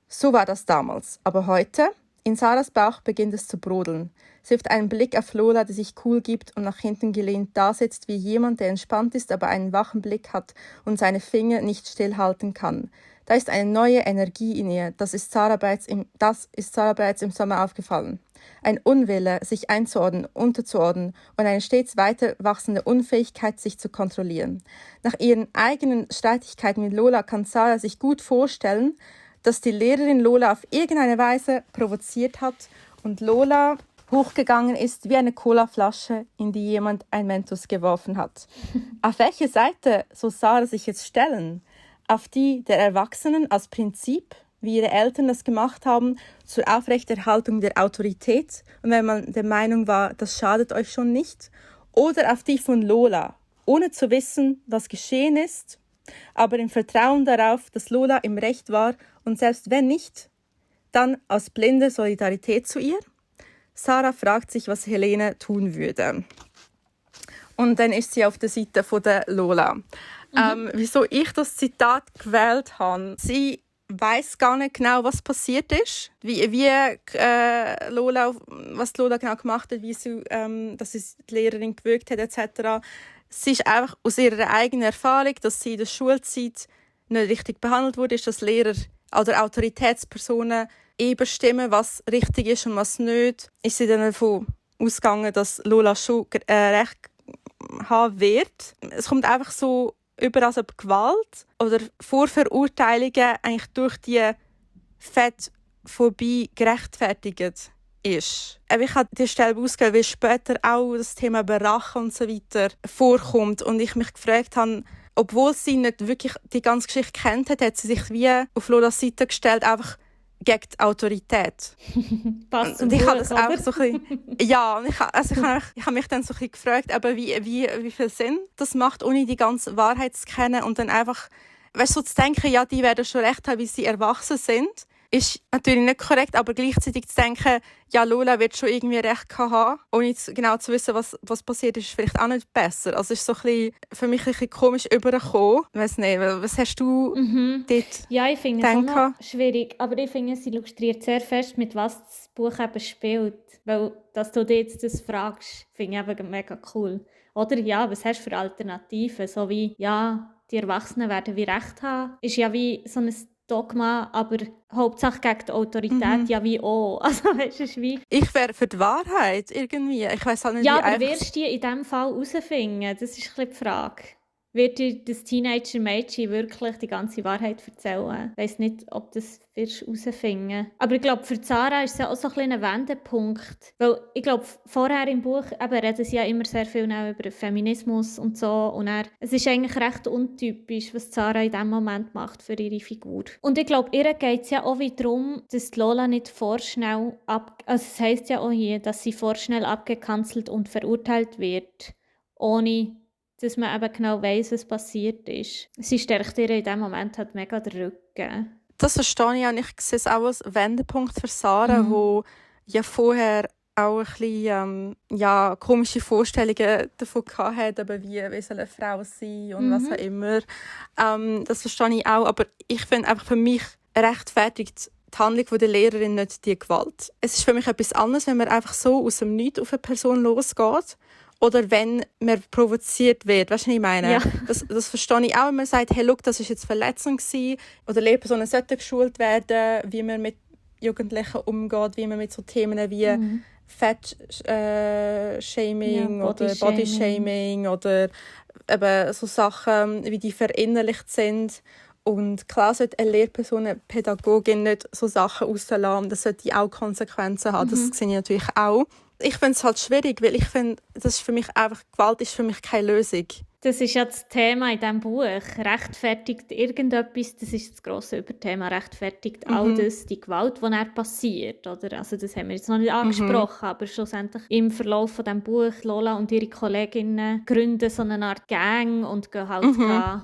So war das damals. Aber heute? In Sarahs Bauch beginnt es zu brodeln. Sie wirft einen Blick auf Lola, die sich cool gibt und nach hinten gelehnt dasitzt wie jemand, der entspannt ist, aber einen wachen Blick hat und seine Finger nicht stillhalten kann. Da ist eine neue Energie in ihr, das ist Sarah bereits im Sommer aufgefallen. Ein Unwille, sich einzuordnen, unterzuordnen und eine stets weiter wachsende Unfähigkeit, sich zu kontrollieren. Nach ihren eigenen Streitigkeiten mit Lola kann Sarah sich gut vorstellen, dass die Lehrerin Lola auf irgendeine Weise provoziert hat und Lola hochgegangen ist wie eine Colaflasche, in die jemand ein Mentos geworfen hat. Auf welche Seite soll Sarah sich jetzt stellen? Auf die der Erwachsenen als Prinzip, wie ihre Eltern das gemacht haben, zur Aufrechterhaltung der Autorität und wenn man der Meinung war, das schadet euch schon nicht? Oder auf die von Lola, ohne zu wissen, was geschehen ist, aber im Vertrauen darauf, dass Lola im Recht war und selbst wenn nicht, dann aus blinder Solidarität zu ihr? Sarah fragt sich, was Helene tun würde. Und dann ist sie auf der Seite von der Lola. Wieso ich das Zitat gewählt habe? Sie weiß gar nicht genau, was passiert ist, was Lola genau gemacht hat, wie sie, dass sie die Lehrerin gewürgt hat etc. Sie ist einfach aus ihrer eigenen Erfahrung, dass sie in der Schulzeit nicht richtig behandelt wurde, ist, dass Lehrer oder Autoritätspersonen bestimmen, was richtig ist und was nicht. Ist sie dann davon ausgegangen, dass Lola schon Recht haben wird. Es kommt einfach so über, als ob Gewalt oder Vorverurteilungen eigentlich durch die Fettphobie gerechtfertigt ist. Ich habe die Stelle ausgewählt, weil später auch das Thema Rache und so weiter vorkommt und ich mich gefragt habe, obwohl sie nicht wirklich die ganze Geschichte kennt hat sie sich wie auf Lolas Seite gestellt, einfach gegen die Autorität. Passt zum und ich Buch, habe das oder? auch so ein bisschen, ja, und ich habe mich dann so ein bisschen gefragt, aber wie viel Sinn das macht, ohne die ganze Wahrheit zu kennen und dann einfach, weißt du, so zu denken, ja, die werden schon recht haben, wie sie erwachsen sind, ist natürlich nicht korrekt, aber gleichzeitig zu denken, ja, Lola wird schon irgendwie recht haben, ohne genau zu wissen, was passiert ist vielleicht auch nicht besser. Also es ist so ein bisschen, für mich ein bisschen komisch übergekommen. Ich weiss nicht, was hast du dort Ja, ich finde es auch noch schwierig, aber ich finde, es illustriert sehr fest, mit was das Buch eben spielt. Weil, dass du dir jetzt das fragst, finde ich eben mega cool. Oder ja, was hast du für Alternativen? So wie, ja, die Erwachsenen werden wie Recht haben, ist ja wie so ein Dogma, aber Hauptsache gegen die Autorität ja wie auch. Also weißt du, wie... Ich wäre für die Wahrheit irgendwie. Ich weiss halt nicht, ja, wie aber wirst du die in diesem Fall herausfinden? Das ist ein bisschen die Frage. Wird dir das Teenager-Mädchen wirklich die ganze Wahrheit erzählen? Ich weiss nicht, ob das herausfinden. Aber ich glaube, für Sarah ist es ja auch so ein kleiner Wendepunkt. Weil ich glaube, vorher im Buch reden sie ja immer sehr viel über Feminismus und so. Und es ist eigentlich recht untypisch, was Sarah in diesem Moment macht für ihre Figur. Und ich glaube, ihr geht es ja auch wieder darum, dass Lola nicht vorschnell also es heisst ja auch hier, dass sie vorschnell abgekanzelt und verurteilt wird, ohne dass man eben genau weiss, was passiert ist. Sie stärkt ihr in diesem Moment halt mega den Rücken. Das verstehe ich auch nicht. Ich sehe es auch als Wendepunkt für Sarah, wo ja vorher auch ein bisschen komische Vorstellungen davon hatte, aber wie soll eine Frau sein und was auch immer. Das verstehe ich auch, aber ich finde einfach für mich rechtfertigt die Handlung der Lehrerin nicht die Gewalt. Es ist für mich etwas anderes, wenn man einfach so aus dem Nichts auf eine Person losgeht. Oder wenn man provoziert wird. Weißt du, was ich meine? Ja. Das verstehe ich auch, wenn man sagt, hey, look, das war jetzt Verletzung gewesen. Oder Lehrpersonen sollten geschult werden, wie man mit Jugendlichen umgeht, wie man mit so Themen wie Fat-Shaming oder Body-Shaming oder eben so Sachen, wie die verinnerlicht sind. Und klar sollte eine Lehrperson, eine Pädagogin nicht so Sachen rauslassen. Das sollte auch Konsequenzen haben. Das sehe ich natürlich auch. Ich finde es halt schwierig, weil ich finde, das ist für mich einfach, Gewalt ist für mich keine Lösung. Das ist ja das Thema in diesem Buch. Rechtfertigt irgendetwas, das ist das grosse Überthema, rechtfertigt all das, die Gewalt, die dann passiert. Oder? Also das haben wir jetzt noch nicht angesprochen, aber schlussendlich im Verlauf von diesem Buch, Lola und ihre Kolleginnen gründen so eine Art Gang und gehen halt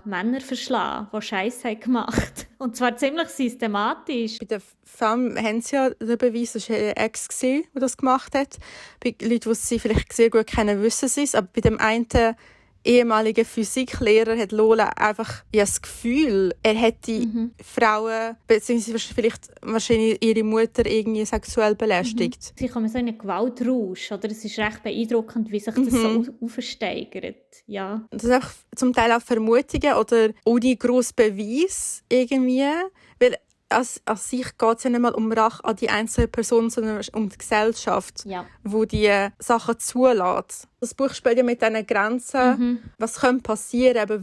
Männer verschlagen, die Scheiße haben gemacht. Und zwar ziemlich systematisch. Bei der Femme haben sie ja den Beweis, das war eine Ex, der das gemacht hat. Bei Leuten, die sie vielleicht sehr gut kennen, wissen sie es. Aber bei dem einen ehemaligen Physiklehrer hat Lola einfach das Gefühl, er hätte Frauen, beziehungsweise vielleicht wahrscheinlich ihre Mutter irgendwie sexuell belästigt. Sie kommen so in einen Gewaltrausch, oder? Es ist recht beeindruckend, wie sich das so aufsteigert. Ja. Das sind einfach zum Teil auch Vermutungen oder ohne grossen Beweis irgendwie, weil an sich geht es ja nicht mal um Rache an die einzelne Person, sondern um die Gesellschaft, die die Sachen zulässt. Das Buch spielt ja mit diesen Grenzen, was könnte passieren, aber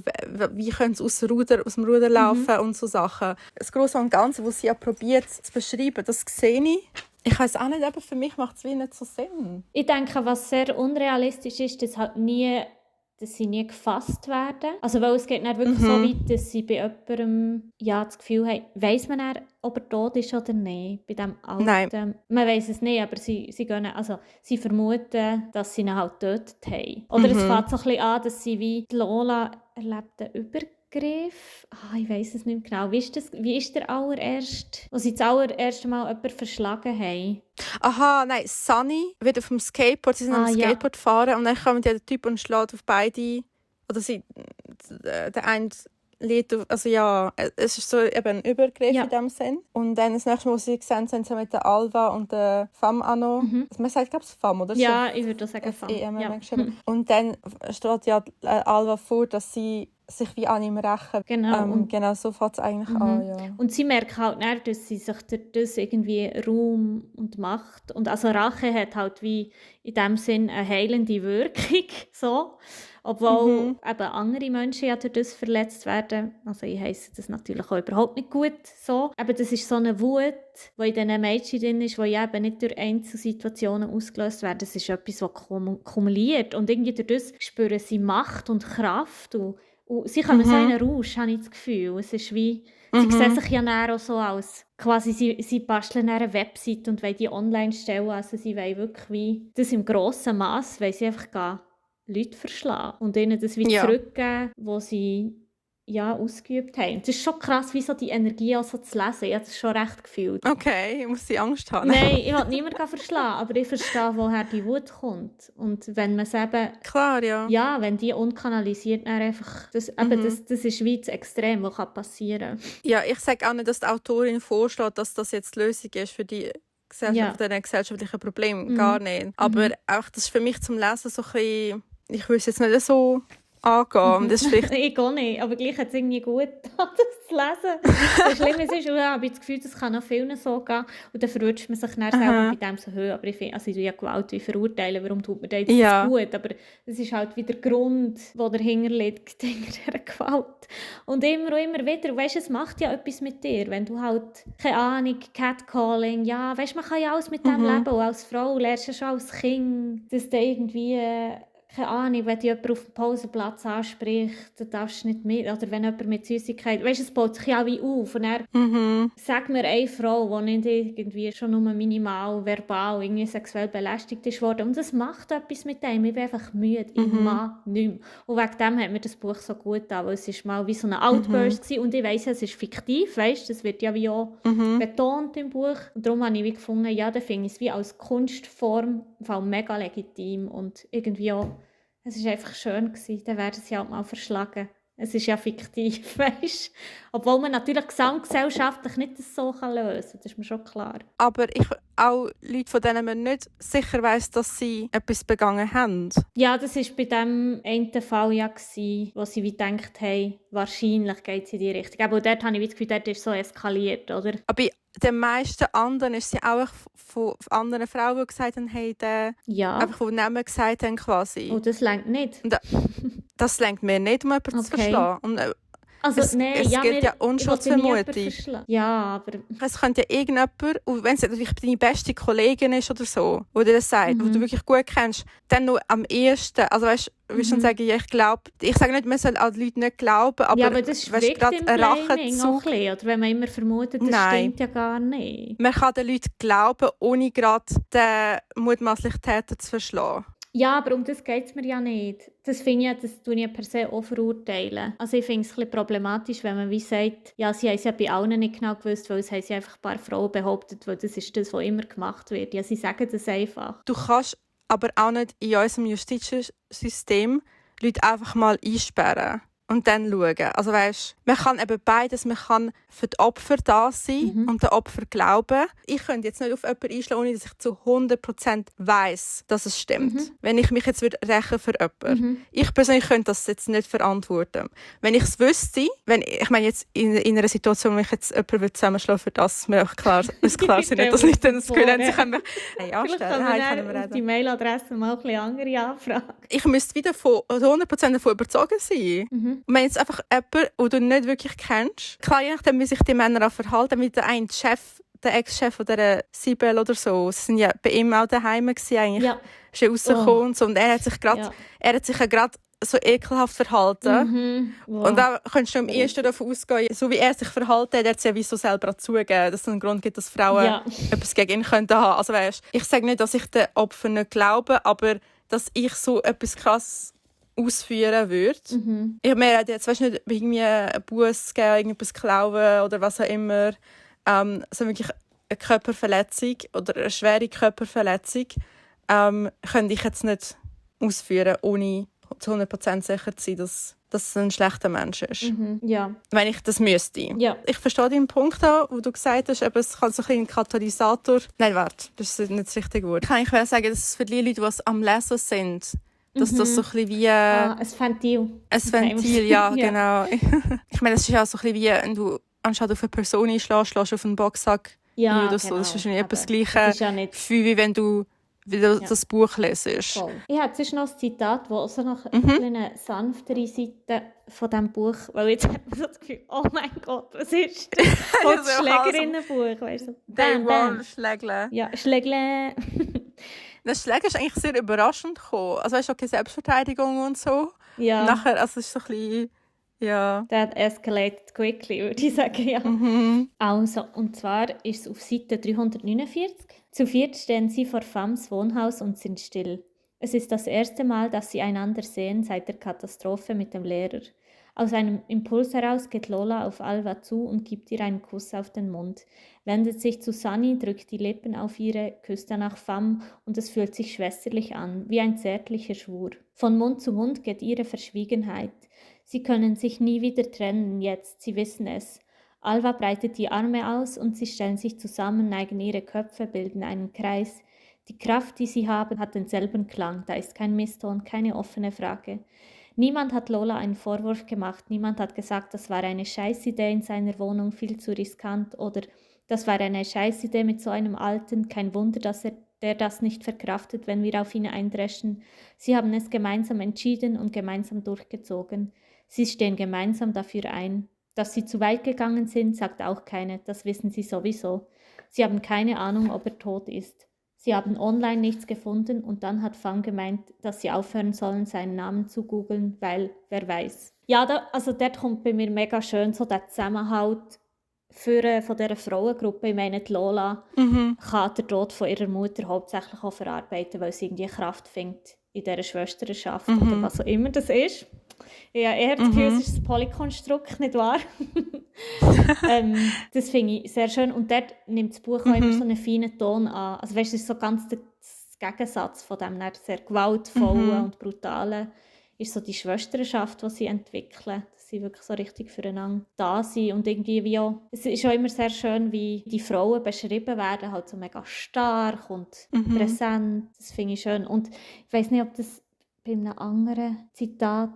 wie könnte es aus dem Ruder laufen und so Sachen. Das Grosse und Ganze, was sie ja probiert zu beschreiben, das sehe ich. Ich weiss auch nicht, aber für mich macht es wie nicht so Sinn. Ich denke, was sehr unrealistisch ist, dass sie nie gefasst werden. Also, weil es geht dann wirklich so weit, dass sie bei jemandem das Gefühl haben, weiss man dann, ob er tot ist oder nicht, bei diesem Alten. Nein. Man weiss es nicht, aber sie vermuten, dass sie ihn halt getötet haben. Oder es fängt so ein bisschen an, dass sie wie die Lola erlebt einen Übergriff Übergriff. Ich weiss es nicht mehr genau. Wie ist der allererste, als sie das allererste Mal jemanden verschlagen haben? Aha, nein, Sunny wird auf dem Skateboard, sie sind am Ja. Skateboard fahren und dann kommt der Typ und schlägt auf beide, oder der eine lädt auf, also ja, es ist so eben ein Übergriff in dem Sinn. Und dann das nächste Mal, was sie gesehen haben, sie mit der Alva und der Femme Anno. Also man sagt, glaube ich, Femme, oder? Ja, ich würde sagen Femme. Ja. Und dann steht ja Alva vor, dass sie sich wie an ihm rächen. Genau. Genau, so fängt es eigentlich an, ja. Und sie merken halt nicht, dass sie sich durch das irgendwie Raum und Macht, und also Rache hat halt wie in dem Sinn eine heilende Wirkung, so. Obwohl eben andere Menschen ja durch das verletzt werden. Also ich heisse das natürlich auch überhaupt nicht gut so. Aber das ist so eine Wut, die in diesen Mädchen drin ist, die eben nicht durch Einzelsituationen ausgelöst werden. Das ist etwas, was kumuliert. Und irgendwie durch das spüren sie Macht und Kraft. Und sie kommen so in einen Rausch, habe ich das Gefühl. Es ist wie, sie sehen sich ja näher auch so als, quasi sie basteln eine Website und wollen die online stellen. Also sie wollen wirklich wie, das im grossen Mass, weil sie einfach gehen, Leute verschlagen und ihnen das wieder zurückgeben, was sie ausgeübt haben. Es ist schon krass, wie so die Energie auch so zu lesen. Ich habe das schon recht gefühlt. Okay, ich muss Angst haben. Nein, ich will niemanden verschlagen, aber ich verstehe, woher die Wut kommt. Und wenn man es eben... Klar, ja. Ja, wenn die unkanalisiert, dann einfach... Das ist wie das Extrem, was passieren kann. Ja, ich sage auch nicht, dass die Autorin vorschlägt, dass das jetzt die Lösung ist für die gesellschaftlichen Probleme. Gar nicht. Aber auch das ist für mich zum Lesen so ein bisschen... Ich will es jetzt nicht so angehen. Das ist vielleicht... Ich auch nicht, aber gleich hat es irgendwie gut, das zu lesen. Das Schlimme ist, ich habe das Gefühl, das kann noch vielen so gehen. Und dann verrutscht man sich dann selber bei dem so höher. Aber ich finde, also ich tue ja Gewalt wie verurteilen, warum tut man das gut? Aber das ist halt wieder der Grund, der dahinter liegt, hinter dieser Gewalt. Und immer wieder, weißt du, es macht ja etwas mit dir, wenn du halt, keine Ahnung, Catcalling, ja, weißt du, man kann ja alles mit dem leben. Und als Frau lernst du ja schon als Kind, dass du irgendwie... keine Ahnung, wenn dich jemand auf dem Pausenplatz anspricht, dann darfst du nicht mit. Oder wenn jemand mit Süßigkeit, weißt du, es baut sich ja wie auf. Und dann sag mir eine Frau, die nicht irgendwie schon nur minimal verbal irgendwie sexuell belästigt ist worden. Und das macht etwas mit dem. Ich bin einfach müde. Ich mag nicht mehr. Und wegen dem hat mir das Buch so gut an, weil es ist mal wie so eine Outburst war. Und ich weiss, es ist fiktiv, weißt? Das wird ja wie auch betont im Buch. Und darum habe ich wie gefunden, ja, da finde ich es wie als Kunstform mega legitim und irgendwie auch. Es war einfach schön gewesen. Dann werden sie halt mal verschlagen. Es ist ja fiktiv, weißt? Obwohl man natürlich gesamtgesellschaftlich nicht das so lösen kann. Das ist mir schon klar. Aber auch Leute, von denen man nicht sicher weiss, dass sie etwas begangen haben. Ja, das war bei dem einen Fall ja, wo sie wie gedacht haben, wahrscheinlich geht es in die Richtung. Aber dort habe ich das Gefühl, dort ist so eskaliert, oder? Aber bei den meisten anderen ist sie auch von anderen Frauen, die gesagt haben, hey, einfach von Namen gesagt haben quasi. Oh, das reicht nicht. Das reicht mir nicht, um jemanden zu verschlagen. Und, es gibt ja Unschuldsvermutung. Ja, aber... Es könnte ja irgendjemand, und wenn es natürlich deine beste Kollegin ist oder so, die dir das sagt, die du wirklich gut kennst, dann nur am ehesten, also weißt du, schon sagen, ja, ich sage nicht, man soll an die Leute nicht glauben, aber, ja, aber das schwingt im Blaming auch ein bisschen, oder wenn man immer vermutet, das stimmt ja gar nicht. Man kann den Leuten glauben, ohne gerade den mutmaßlichen Täter zu verschlagen. Ja, aber um das geht es mir ja nicht. Das finde ich, das tue ich per se auch verurteilen. Also ich finde es ein bisschen problematisch, wenn man wie sagt, ja, sie haben es ja bei allen nicht genau gewusst, weil es haben sie einfach ein paar Frauen behauptet, weil das ist das, was immer gemacht wird. Ja, sie sagen das einfach. Du kannst aber auch nicht in unserem Justizsystem Leute einfach mal einsperren und dann schauen. Also weißt, man kann eben beides. Man kann für die Opfer da sein und den Opfer glauben. Ich könnte jetzt nicht auf jemanden einschlagen, ohne dass ich zu 100% weiss, dass es stimmt. Wenn ich mich jetzt rächen für jemanden. Ich persönlich könnte das jetzt nicht verantworten. Wenn ich es wüsste, ich meine jetzt in einer Situation, wo ich jetzt jemanden zusammenschlagen für das, mir auch klar sind, nicht, dass Leute das Gefühl haben, sie können mich anstellen. Auf die Mailadresse mal ein bisschen andere Anfragen. Ich müsste wieder 100% davon überzeugt sein. Und wenn jetzt einfach jemand, den du nicht wirklich kennst, klar, je nachdem, wie sich die Männer auch verhalten, wie der Ex-Chef oder Sibel oder so, sie sind ja bei ihm auch daheim eigentlich, ist ja rausgekommen und so, und er hat sich ja gerade so ekelhaft verhalten. Und da könntest du am ehesten davon ausgehen, so wie er sich verhalten hat, er hat es ja wie so selber zugegeben, dass es einen Grund gibt, dass Frauen etwas gegen ihn haben könnten. Also weißt, ich sage nicht, dass ich den Opfern nicht glaube, aber dass ich so etwas krass ausführen würde. Ich meine, jetzt weißt du nicht, irgendwie einen Buss geben, irgendetwas klauen oder was auch immer. Also wirklich eine Körperverletzung oder eine schwere Körperverletzung könnte ich jetzt nicht ausführen, ohne zu 100% sicher zu sein, dass es ein schlechter Mensch ist. Ja. Wenn ich das müsste. Ja. Ich verstehe deinen Punkt auch, wo du gesagt hast, eben, es kann so ein Katalysator... Nein, warte, das ist nicht das richtige Wort. Ich kann eigentlich sagen, dass es für die Leute, die am Lesen sind, dass das so ein bisschen wie... ein Ventil. Ein Ventil, ja, genau. Ich meine, es ist ja so ein bisschen wie, wenn du anstatt auf eine Person einschlägst, schlägst du auf einen Boxsack ja, oder so. Genau. Das ist wahrscheinlich etwas Gleiches, das ist ja nicht... wie wenn du das Buch lesest. Voll. Ich habe jetzt noch ein Zitat, das so noch eine sanftere Seite von diesem Buch, weil jetzt hat man so das Gefühl, oh mein Gott, was ist das? Das Schlägerinnenbuch, weißt du? Day One, Schlägle. Ja, Schlägle. Das Schläge ist eigentlich sehr überraschend gekommen. Also weißt du, okay, Selbstverteidigung und so. Ja. Und nachher, also es ist so ein bisschen, ja. That escalated quickly, würde ich sagen, ja. Also, und zwar ist es auf Seite 349. Zu viert stehen sie vor Fams Wohnhaus und sind still. Es ist das erste Mal, dass sie einander sehen seit der Katastrophe mit dem Lehrer. Aus einem Impuls heraus geht Lola auf Alva zu und gibt ihr einen Kuss auf den Mund, wendet sich zu Sunny, drückt die Lippen auf ihre, küsst danach Fam und es fühlt sich schwesterlich an, wie ein zärtlicher Schwur. Von Mund zu Mund geht ihre Verschwiegenheit. Sie können sich nie wieder trennen jetzt, sie wissen es. Alva breitet die Arme aus und sie stellen sich zusammen, neigen ihre Köpfe, bilden einen Kreis. Die Kraft, die sie haben, hat denselben Klang, da ist kein Misston, keine offene Frage. Niemand hat Lola einen Vorwurf gemacht, niemand hat gesagt, das war eine Scheißidee in seiner Wohnung, viel zu riskant oder das war eine Scheißidee mit so einem Alten, kein Wunder, dass der das nicht verkraftet, wenn wir auf ihn eindreschen. Sie haben es gemeinsam entschieden und gemeinsam durchgezogen. Sie stehen gemeinsam dafür ein. Dass sie zu weit gegangen sind, sagt auch keine, das wissen sie sowieso. Sie haben keine Ahnung, ob er tot ist. Sie haben online nichts gefunden und dann hat Fang gemeint, dass sie aufhören sollen, seinen Namen zu googeln, weil, wer weiß. Ja, dort kommt bei mir mega schön so der Zusammenhalt von dieser Frauengruppe. Ich meine, die Lola kann den Tod von ihrer Mutter hauptsächlich auch verarbeiten, weil sie irgendwie Kraft findet in dieser Schwesternschaft oder was auch immer das ist. Ja, eher das Gefühl, es ist ein Polykonstrukt, nicht wahr? Das finde ich sehr schön. Und dort nimmt das Buch auch immer so einen feinen Ton an. Also weißt du, es ist so ganz der Gegensatz von dem sehr gewaltvollen und brutalen, ist so die Schwesternschaft, die sie entwickeln. Dass sie wirklich so richtig füreinander da sind. Und irgendwie wie auch, es ist auch immer sehr schön, wie die Frauen beschrieben werden, halt so mega stark und präsent. Das finde ich schön. Und ich weiss nicht, ob das bei einem anderen Zitat,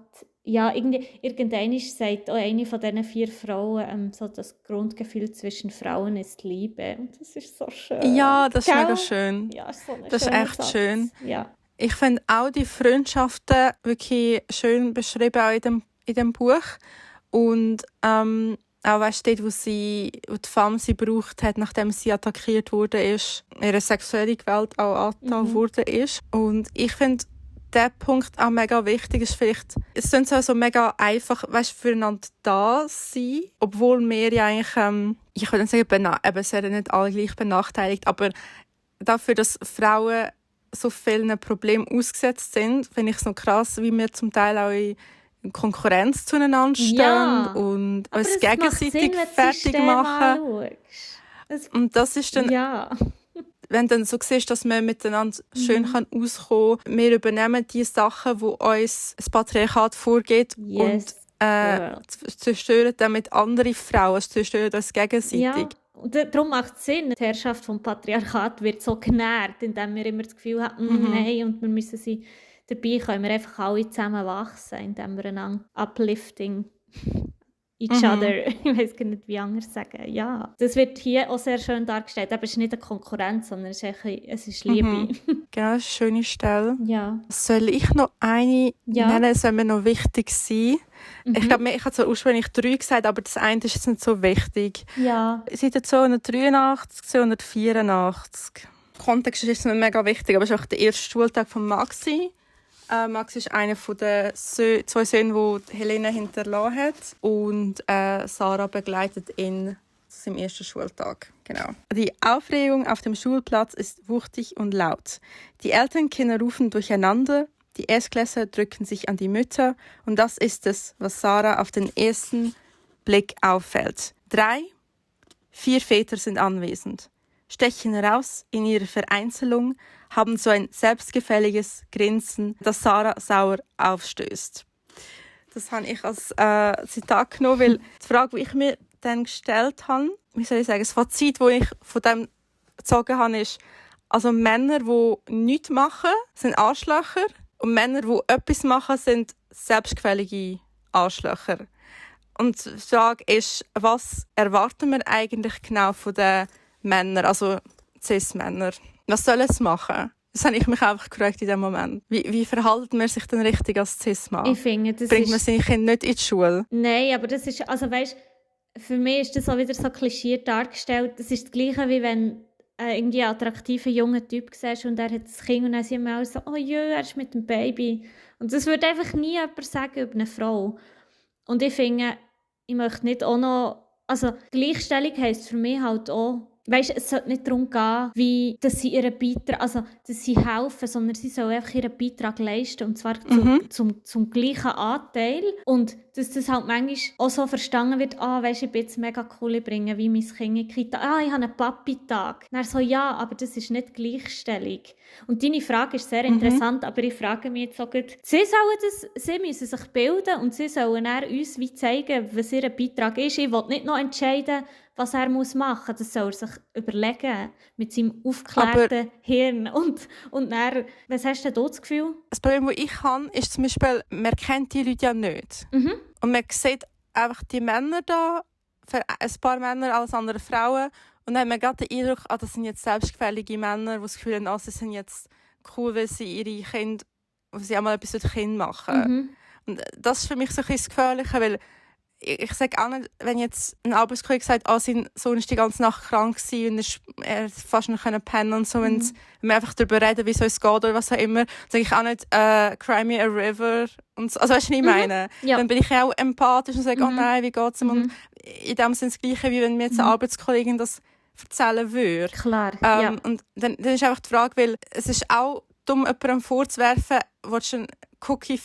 ja, irgendwann sagt auch eine von diesen 4 Frauen, so das Grundgefühl zwischen Frauen ist Liebe. Und das ist so schön. Ja, das ist mega schön. Ja, so das ist echt Satz. schön. Ja. Ich finde auch die Freundschaften wirklich schön beschrieben auch in dem Buch. Und auch weißt, dort, wo die Femme sie gebraucht hat, nachdem sie attackiert wurde, ihre sexuelle Gewalt auch angetan wurde. Und ich finde, der Punkt auch mega wichtig ist vielleicht, es sind so mega einfach, weißt, füreinander da sein, obwohl wir ja eigentlich, ich würde nicht sagen, es werden nicht alle gleich benachteiligt, aber dafür, dass Frauen so vielen Problemen ausgesetzt sind, finde ich es noch krass, wie wir zum Teil auch in Konkurrenz zueinander stehen und uns gegenseitig fertig machen. Und das ist dann... Ja. Wenn du dann so siehst, dass wir miteinander schön auskommen können. Wir übernehmen die Sachen, die uns das Patriarchat vorgibt und zerstören damit andere Frauen, zerstören uns gegenseitig. Ja. Und darum macht es Sinn, die Herrschaft vom Patriarchat wird so genährt, indem wir immer das Gefühl haben, nein, und wir müssen sie dabei können wir einfach alle zusammen wachsen, indem wir einander uplifting each other. Ich weiß gar nicht, wie anders sagen. Ja, das wird hier auch sehr schön dargestellt. Aber es ist nicht eine Konkurrenz, sondern es ist Liebe. Genau, das ist eine schöne Stelle. Ja. Soll ich noch eine nennen? Soll mir noch wichtig sein? Ich glaube, ich habe zwar ursprünglich 3 gesagt, aber das eine ist jetzt nicht so wichtig. Ja. Seite 283, 284. Der Kontext ist jetzt nicht mega wichtig, aber es war auch der erste Schultag von Maxi. Max ist einer der 2 Söhne, die Helene hinterlassen hat. Und Sarah begleitet ihn zu seinem ersten Schultag. Genau. Die Aufregung auf dem Schulplatz ist wuchtig und laut. Die Elternkinder rufen durcheinander. Die Erstklässler drücken sich an die Mütter und das ist es, was Sarah auf den ersten Blick auffällt. 3, 4 Väter sind anwesend, stechen heraus in ihrer Vereinzelung, haben so ein selbstgefälliges Grinsen, das Sarah sauer aufstößt. Das habe ich als Zitat genommen, weil die Frage, die ich mir dann gestellt habe, wie soll ich sagen, das Fazit, das ich von dem gezogen habe, ist, also Männer, die nichts machen, sind Arschlöcher und Männer, die etwas machen, sind selbstgefällige Arschlöcher. Und die Frage ist, was erwarten wir eigentlich genau von den Männern, also Cis-Männer? Was sollen sie machen? Das habe ich mich einfach gefragt in dem Moment. Wie verhalten wir sich denn richtig als Cis-Mann? Ich finde, das Bringt man seine Kinder nicht in die Schule? Nein, aber das ist, also weißt, für mich ist das auch wieder so klischiert dargestellt. Das ist das Gleiche, wie wenn irgendwie einen attraktiven jungen Typ siehst und er hat das Kind und dann sind wir alle so, oh jö, er ist mit dem Baby. Und das würde einfach nie jemand sagen über eine Frau. Und ich finde, ich möchte nicht auch noch, also Gleichstellung heisst für mich halt auch, weißt, es sollte nicht darum gehen, wie, dass sie ihren Beitrag, also dass sie helfen, sondern sie sollen einfach ihren Beitrag leisten und zwar zum gleichen Anteil und dass das halt manchmal auch so verstanden wird, weisst, ich bin jetzt mega cool, ich bringe wie mein Kind in die Kita, ich habe einen Papi-Tag. Dann so, ja, aber das ist nicht Gleichstellung. Und deine Frage ist sehr interessant, aber ich frage mich jetzt auch gut, sie müssen sich bilden und sie sollen dann uns wie zeigen, was ihr Beitrag ist. Ich will nicht noch entscheiden, was er machen muss. Das soll er sich überlegen mit seinem aufgeklärten Hirn. Und dann, was hast denn du das Gefühl? Das Problem, das ich habe, ist zum Beispiel, man kennt die Leute ja nicht. Und man sieht einfach die Männer da, ein paar Männer, alles andere Frauen. Und dann hat man gerade den Eindruck, das sind jetzt selbstgefällige Männer, die das Gefühl haben, sie sind jetzt cool, weil sie ihre Kinder, weil sie einmal etwas für die Kinder machen. Und das ist für mich so ein bisschen gefährlich, weil ich sage auch nicht, wenn jetzt ein Arbeitskollege sagt, sein Sohn war die ganze Nacht krank und er hat fast nicht pennen und so, wenn wir einfach darüber reden, wie es geht oder was auch immer, sage ich auch nicht, cry me a river. Und so. Also weißt du, was ich meine? Ja. Dann bin ich auch empathisch und sage, oh nein, wie geht es ihm? Und in dem Sinne das Gleiche, wie wenn mir jetzt eine Arbeitskollegin das erzählen würde. Klar, ja. Und dann ist einfach die Frage, weil es ist auch dumm, jemandem vorzuwerfen, willst du einen Cookie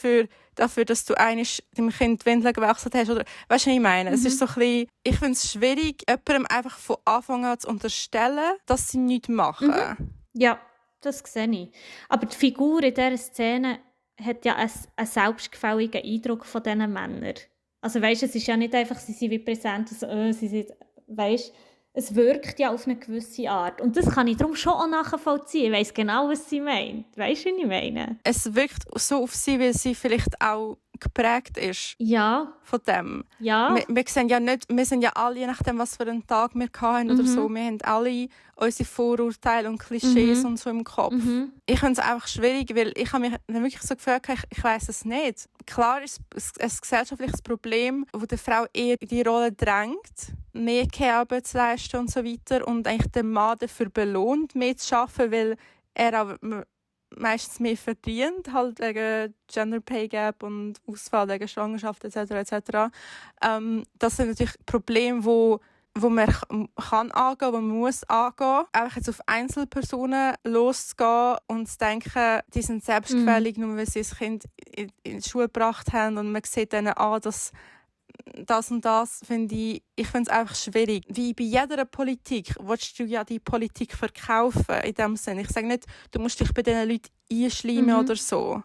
dafür, dass du deinem Kind die Windeln gewechselt hast. Oder, weißt du, was ich meine? Es ist so ein bisschen, ich finde es schwierig, jemandem einfach von Anfang an zu unterstellen, dass sie nichts machen. Ja, das sehe ich. Aber die Figur in dieser Szene hat ja einen selbstgefälligen Eindruck von diesen Männern. Also weißt, es ist ja nicht einfach, sie sind wie präsent, also, sie sind, weißt, es wirkt ja auf eine gewisse Art. Und das kann ich darum schon auch nachvollziehen. Ich weiss genau, was sie meint. Weißt du, was ich meine? Es wirkt so auf sie, weil sie vielleicht auch geprägt ist. Ja. Von dem. Ja. Wir sehen ja nicht, wir sind ja alle, je nachdem, was für einen Tag wir hatten oder so, wir haben alle unsere Vorurteile und Klischees und so im Kopf. Ich finde es einfach schwierig, weil ich habe mich wirklich so gefragt, ich weiss es nicht. Klar ist es ein gesellschaftliches Problem, wo die Frau eher in die Rolle drängt, mehr Care-Arbeit zu leisten und so weiter und eigentlich den Mann dafür belohnt, mehr zu arbeiten, weil er auch meistens mehr verdient, halt wegen Gender Pay Gap und Ausfall wegen Schwangerschaft etc. etc. Das sind natürlich Probleme, wo man kann angehen, wo man muss angehen. Einfach jetzt auf Einzelpersonen loszugehen und zu denken, die sind selbstgefällig, nur weil sie das Kind in die Schule gebracht haben und man sieht ihnen an, dass das und das, finde ich finde es einfach schwierig. Wie bei jeder Politik willst du ja die Politik verkaufen, in dem Sinne. Ich sage nicht, du musst dich bei diesen Leuten einschleimen oder so.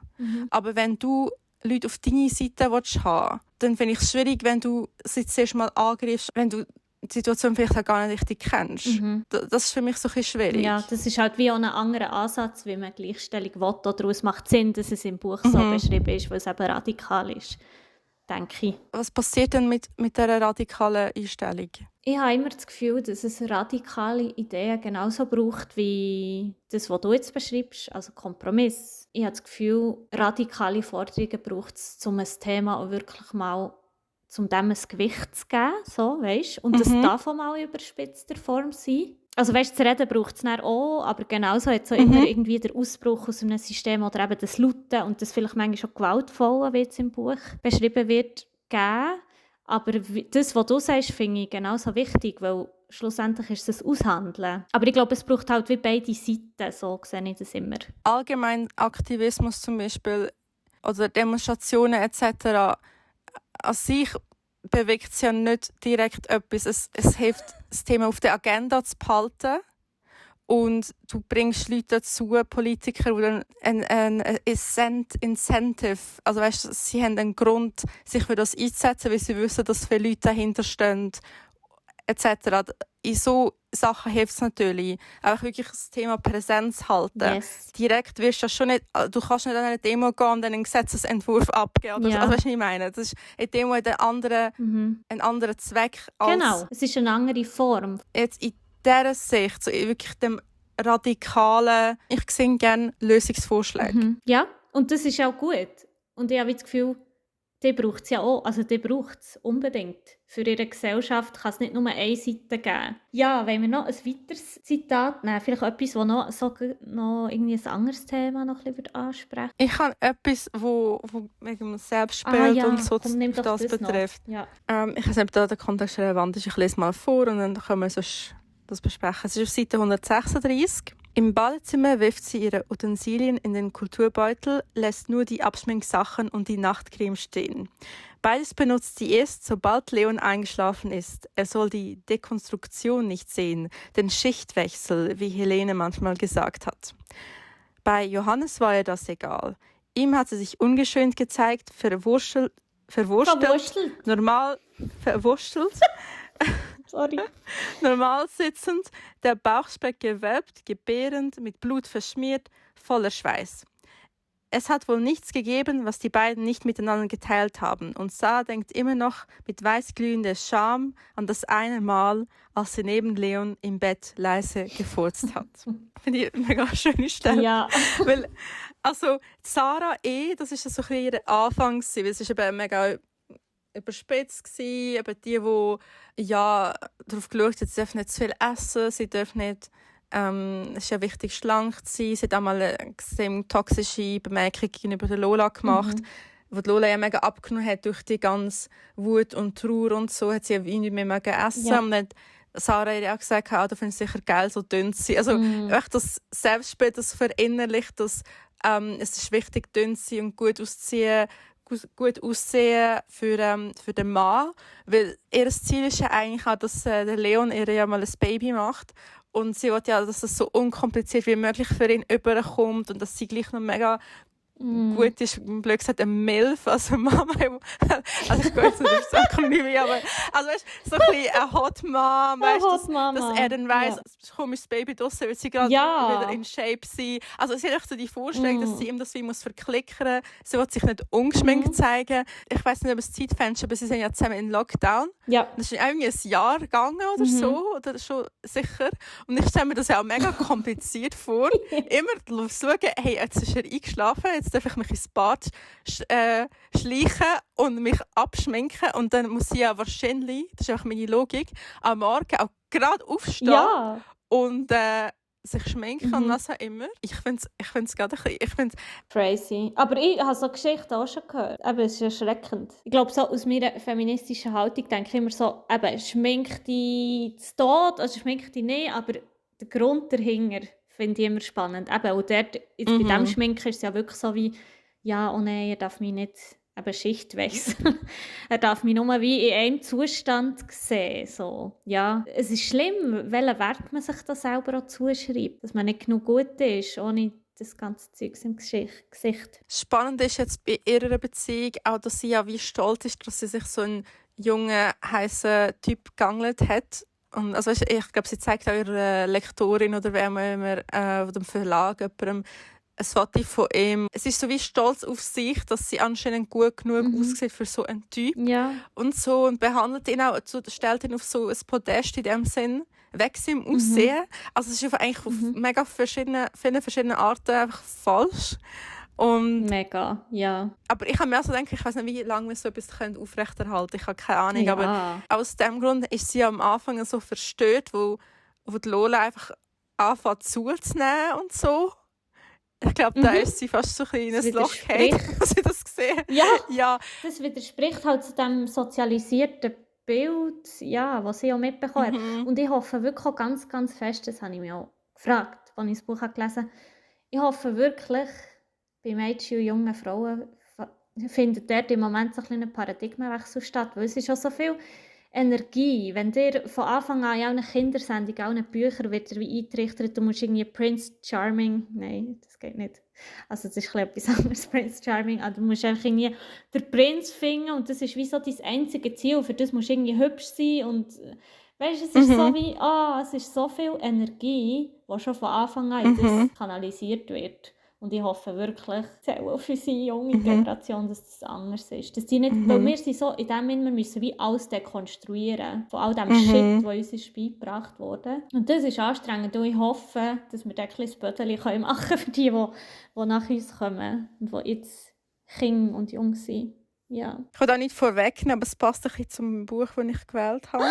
Aber wenn du Leute auf deine Seite willst haben, dann finde ich es schwierig, wenn du sie zuerst mal angreifst, wenn du die Situation vielleicht auch gar nicht richtig kennst. Das ist für mich so ein bisschen schwierig. Ja, das ist halt wie auch ein anderer Ansatz, wie man Gleichstellung will. Daraus macht Sinn, dass es im Buch so beschrieben ist, weil es eben radikal ist. Denke ich. Was passiert denn mit dieser radikalen Einstellung? Ich habe immer das Gefühl, dass es radikale Ideen genauso braucht wie das, was du jetzt beschreibst, also Kompromiss. Ich habe das Gefühl, radikale Forderungen braucht es, um ein Thema auch wirklich mal dem ein Gewicht zu geben, so, weißt? Und das darf auch mal in überspitzter Form sein. Also weißt, das Reden braucht es dann auch, aber genauso hat es immer irgendwie der Ausbruch aus einem System oder eben das Lauten und das vielleicht manchmal schon gewaltvolle, wie es im Buch beschrieben wird, geben. Aber das, was du sagst, finde ich genauso wichtig, weil schlussendlich ist es ein Aushandeln. Aber ich glaube, es braucht halt wie beide Seiten, so sehe ich das immer. Allgemein Aktivismus zum Beispiel oder Demonstrationen etc. an sich bewegt es ja nicht direkt etwas. Es hilft, das Thema auf der Agenda zu behalten. Und du bringst Leute dazu, Politiker, die dann ein Incentive, also weißt, sie haben einen Grund, sich für das einzusetzen, weil sie wissen, dass viele Leute dahinter stehen, etc. In so Sachen hilft es natürlich, einfach wirklich das Thema Präsenz halten. Yes. Direkt wirst du schon nicht, du kannst nicht an eine Demo gehen und dann einen Gesetzesentwurf abgeben. Oder Ja. also, weißt du, was ich meine? Das ist eine Demo hat einen anderen Zweck als Genau, es ist eine andere Form. jetzt in dieser Sicht, so wirklich dem radikalen, ich sehe gerne Lösungsvorschläge. Ja, und das ist auch gut. Und ich habe das Gefühl, die braucht es ja auch. Also die braucht es unbedingt. Für ihre Gesellschaft kann es nicht nur eine Seite geben. Ja, wenn wir noch ein weiteres Zitat nehmen, vielleicht etwas, das noch irgendwie ein anderes Thema noch ein bisschen ansprechen. Ich habe etwas, wo wegen dem Selbstbild und so komm, das betrifft. Ja. Ich weiß nicht, ob da der Kontext relevant ist. Ich lese mal vor und dann können wir das besprechen. Es ist auf Seite 136. Im Badezimmer wirft sie ihre Utensilien in den Kulturbeutel, lässt nur die Abschminksachen und die Nachtcreme stehen. Beides benutzt sie erst, sobald Leon eingeschlafen ist. Er soll die Dekonstruktion nicht sehen, den Schichtwechsel, wie Helene manchmal gesagt hat. Bei Johannes war ihr das egal. Ihm hat sie sich ungeschönt gezeigt, verwurstelt. Sorry. Normal sitzend, der Bauchspeck gewölbt, gebärend, mit Blut verschmiert, voller Schweiß. Es hat wohl nichts gegeben, was die beiden nicht miteinander geteilt haben, und Sarah denkt immer noch mit weißglühender Scham an das eine Mal, als sie neben Leon im Bett leise gefurzt hat. Finde ich eine mega schöne Stelle. Ja. Weil, also Sarah das ist so ein bisschen ihr Anfang, weil es ist eben mega überspitzt gsi, eben die ja darauf geschaut hat, sie dürfen nicht zu viel essen, sie dürfen nicht, es ist ja wichtig, schlank zu sein. Sie hat einmal eine extrem toxische Bemerkung gegenüber der Lola gemacht, wo die Lola ja mega abgenommen hat durch die ganze Wut und Trauer und so, hat sie ja wie nicht mehr essen. Ja. Und dann hat Sarah ihr auch gesagt, du findest sicher geil, so dünn zu sein. Also echt das Selbstbild, das verinnerlicht, dass es ist wichtig, dünn zu sein und gut aussehen für den Mann. Weil ihr Ziel ist ja eigentlich auch, dass der Leon ihr ja mal ein Baby macht. Und sie will ja, dass es so unkompliziert wie möglich für ihn überkommt und dass sie gleich noch mega gut ist, blöd gesagt, ein Milf, also Mama, also ich gehe jetzt nicht aufs Akronym, aber also weißt, so ein bisschen ein Hot Mom, weißt, dass er dann weiss, es kommt das Baby draussen, weil sie gerade wieder in Shape sein. Also sie hat so die Vorstellung, dass sie ihm das wie muss verklickern. Sie will sich nicht ungeschminkt zeigen. Ich weiss nicht, ob es Zeitfenster, aber sie sind ja zusammen in Lockdown. Ja. Das ist irgendwie ein Jahr gegangen oder so, oder schon sicher. Und ich stelle mir das ja auch mega kompliziert vor. Immer schauen, hey, jetzt ist er eingeschlafen, jetzt darf ich mich ins Bad schleichen und mich abschminken. Und dann muss ich ja wahrscheinlich, das ist auch meine Logik, am Morgen auch gerade aufstehen und sich schminken und was auch immer. Ich finde es gerade ein bisschen... Crazy. Aber ich habe so Geschichten auch schon gehört. Aber es ist erschreckend. Ich glaube, so aus meiner feministischen Haltung denke ich immer so, schmink dich zu Tod, also schmink dich nicht, aber der Grund dahinter finde ich immer spannend. Und dort, jetzt bei diesem Schminken ist es ja wirklich so wie, ja, oh nein, er darf mich nicht Schicht wechseln. Er darf mich nur wie in einem Zustand sehen. So. Ja, es ist schlimm, welchen Wert man sich da selber auch zuschreibt. Dass man nicht genug gut ist, ohne das ganze Zeug im Gesicht. Spannend ist jetzt bei ihrer Beziehung auch, dass sie ja wie stolz ist, dass sie sich so einen jungen, heißen Typ gegangelt hat. Und also ich glaube, sie zeigt auch ihrer Lektorin oder wer immer von dem Verlag jemandem ein Foto von ihm. Es ist so wie stolz auf sich, dass sie anscheinend gut genug aussieht für so einen Typ. Ja. Und so und behandelt ihn auch, stellt ihn auf so ein Podest in dem Sinn, weg im Aussehen. Also es ist eigentlich auf mega vielen verschiedenen Arten einfach falsch. Und mega, ja. Aber ich habe mir also gedacht, ich weiß nicht, wie lange wir so etwas aufrechterhalten können. Ich habe keine Ahnung. Ja. Aber aus dem Grund ist sie am Anfang so verstört, wo die Lola einfach anfängt zuzunehmen und so. Ich glaube, da ist sie fast so ein ins Loch gefallen, als ich das gesehen habe. Ja, ja, das widerspricht halt zu dem sozialisierten Bild, ja, was sie auch mitbekommen hat. Mhm. Und ich hoffe wirklich auch ganz, ganz fest, das habe ich mich auch gefragt, als ich das Buch gelesen habe, ich hoffe wirklich, bei Mädchen und jungen Frauen findet dort im Moment so ein kleiner Paradigmenwechsel statt, weil es ist auch so viel Energie. Wenn dir von Anfang an in allen Kindersendungen, allen Büchern wird dir wie eingetrichtert, du musst irgendwie Prince Charming, nein, das geht nicht. Also das ist etwas anderes, Prince Charming, aber du musst einfach irgendwie den Prinz finden und das ist wie so dein einzige Ziel, für das musst du irgendwie hübsch sein und weißt, es ist so wie, es ist so viel Energie, die schon von Anfang an in das kanalisiert wird. Und ich hoffe wirklich, auch für unsere junge Generation, dass das anders ist. Dass die nicht, weil wir sind so, in dem Sinne, wir müssen wie alles dekonstruieren, von all dem Shit, der uns ist beigebracht wurde. Und das ist anstrengend und ich hoffe, dass wir da ein bisschen Bödeli machen können für die nach uns kommen und die jetzt Kinder und jung sind. Ja. Ich will da nicht vorwegnehmen, aber es passt ein bisschen zum Buch, das ich gewählt habe.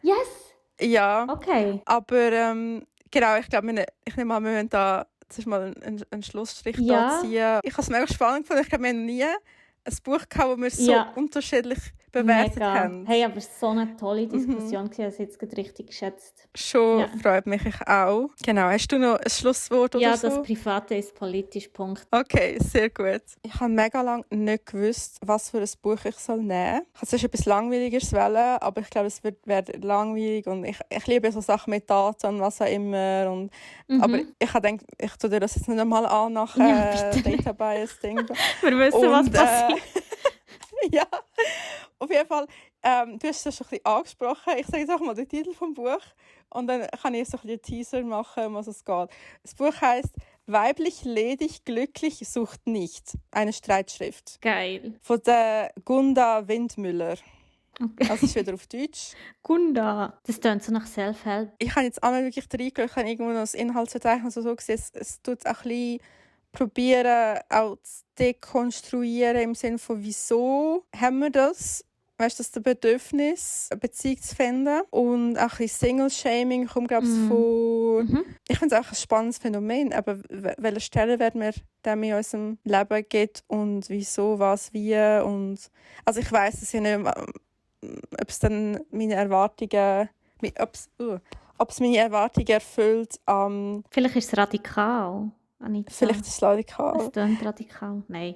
Yes! Ja. Okay. Aber genau, ich glaube, ich nehme an, wir müssen da zuerst mal einen Schlussstrich da ziehen. Ich habe es mega spannend gefunden. Ich glaube, wir haben nie ein Buch gehabt, das wir so unterschiedlich bewertet haben. Hey, aber es war so eine tolle Diskussion, ich habe es jetzt gerade richtig geschätzt. Schon, freut mich auch. Genau, hast du noch ein Schlusswort oder so? Ja, das Private ist politisch, Punkt. Okay, sehr gut. Ich habe mega lange nicht gewusst, was für ein Buch ich nehmen soll. Ich wollte zuerst etwas Langweiligeres wählen, aber ich glaube, es wird langweilig und ich liebe so Sachen mit Daten und was auch immer. Und, aber ich habe gedacht, ich tue dir das jetzt nicht einmal an nach Data Bias Ding. Wir wissen, was passiert. Ja, auf jeden Fall. Du hast es schon ein bisschen angesprochen. Ich sage jetzt auch mal den Titel des Buches und dann kann ich jetzt so ein bisschen den Teaser machen, um was es geht. Das Buch heisst «Weiblich, ledig, glücklich, sucht nicht». Eine Streitschrift. Geil. Von der Gunda Windmüller. Okay. Das ist wieder auf Deutsch. Gunda. Das klingt so nach Self-Help. Ich habe jetzt einmal wirklich reingeschaut, ich habe irgendwo noch das Inhaltsverzeichnis so gesehen. Es tut auch ein bisschen probieren, auch zu dekonstruieren im Sinne von, wieso haben wir das? Weißt du, das Bedürfnis, eine Beziehung zu finden. Und auch ein bisschen Single-Shaming kommt, glaube ich, von... Ich finde es auch ein spannendes Phänomen, aber welche Stelle werden wir dem in unserem Leben gibt und wieso, was, wie. Und also ich weiss es ja nicht, ob es dann meine Erwartungen... Ob es meine Erwartungen erfüllt. Vielleicht ist es radikal. Anita. Vielleicht ist es radikal. Es klingt radikal. Nein.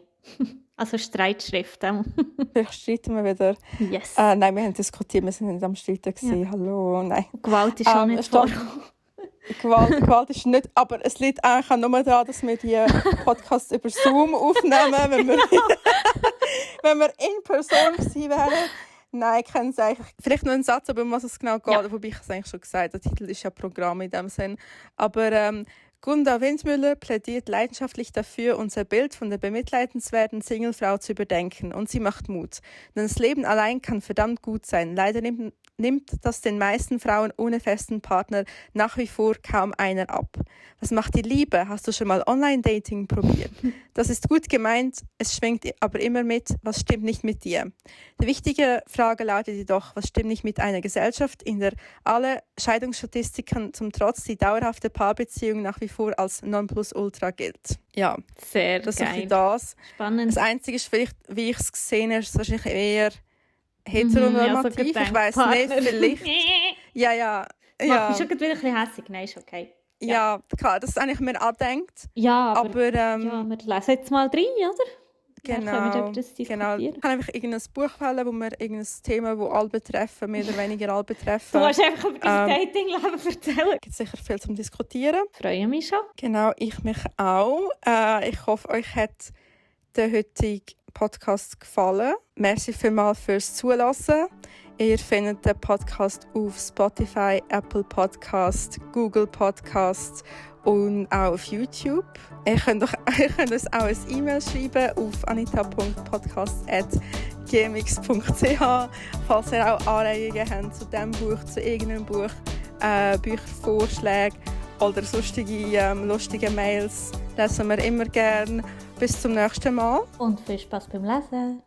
Also Streitschriften. Vielleicht streiten wir wieder. Yes. Nein, wir haben diskutiert, wir sind nicht am Streiten gewesen. Ja. Hallo, nein. Gewalt ist auch nicht vor. Gewalt ist nicht, aber es liegt eigentlich auch nur daran, dass wir die Podcasts über Zoom aufnehmen, wenn wir in Person gewesen wären. Nein, ich kenne es eigentlich. Vielleicht noch einen Satz, aber um was es genau geht. Ja. Wobei ich es eigentlich schon gesagt habe. Der Titel ist ja Programm in dem Sinn. Aber Gunda Windmüller plädiert leidenschaftlich dafür, unser Bild von der bemitleidenswerten Singlefrau zu überdenken. Und sie macht Mut. Denn das Leben allein kann verdammt gut sein. Leider nimmt das den meisten Frauen ohne festen Partner nach wie vor kaum einer ab. Was macht die Liebe? Hast du schon mal Online-Dating probiert? Das ist gut gemeint, es schwingt aber immer mit, was stimmt nicht mit dir? Die wichtige Frage lautet jedoch, was stimmt nicht mit einer Gesellschaft, in der alle Scheidungsstatistiken zum Trotz die dauerhafte Paarbeziehung nach wie vor als Nonplusultra gilt. Ja, sehr das geil. Ist das. Spannend. Das Einzige ist vielleicht, wie ich es gesehen habe, ist es wahrscheinlich eher heteronormativ. Ja, so ich weiss nicht, vielleicht. Ja. Macht mich schon wieder ein bisschen hässig. Nein, ist okay. Ja, klar, das ist eigentlich mir angedenkt. Ja, aber wir lesen jetzt mal rein, oder? Genau. Dann können wir über das diskutieren. Ich kann einfach irgendein Buch wählen, wo wir irgendein Thema, das alle betreffen, mehr oder weniger alle betreffen. Du hast einfach über dein Datingleben erzählen. Es gibt sicher viel zum Diskutieren. Freue mich schon. Genau, ich mich auch. Ich hoffe, euch hat der heutige Podcast gefallen. Merci vielmals fürs Zuhören. Ihr findet den Podcast auf Spotify, Apple Podcast, Google Podcast und auch auf YouTube. Ihr könnt uns auch ein E-Mail schreiben auf anita.podcast@gmx.ch, falls ihr auch Anregungen habt zu diesem Buch, zu irgendeinem Buch, Büchervorschläge oder sonstige lustige Mails. Lesen wir immer gerne. Bis zum nächsten Mal. Und viel Spaß beim Lesen.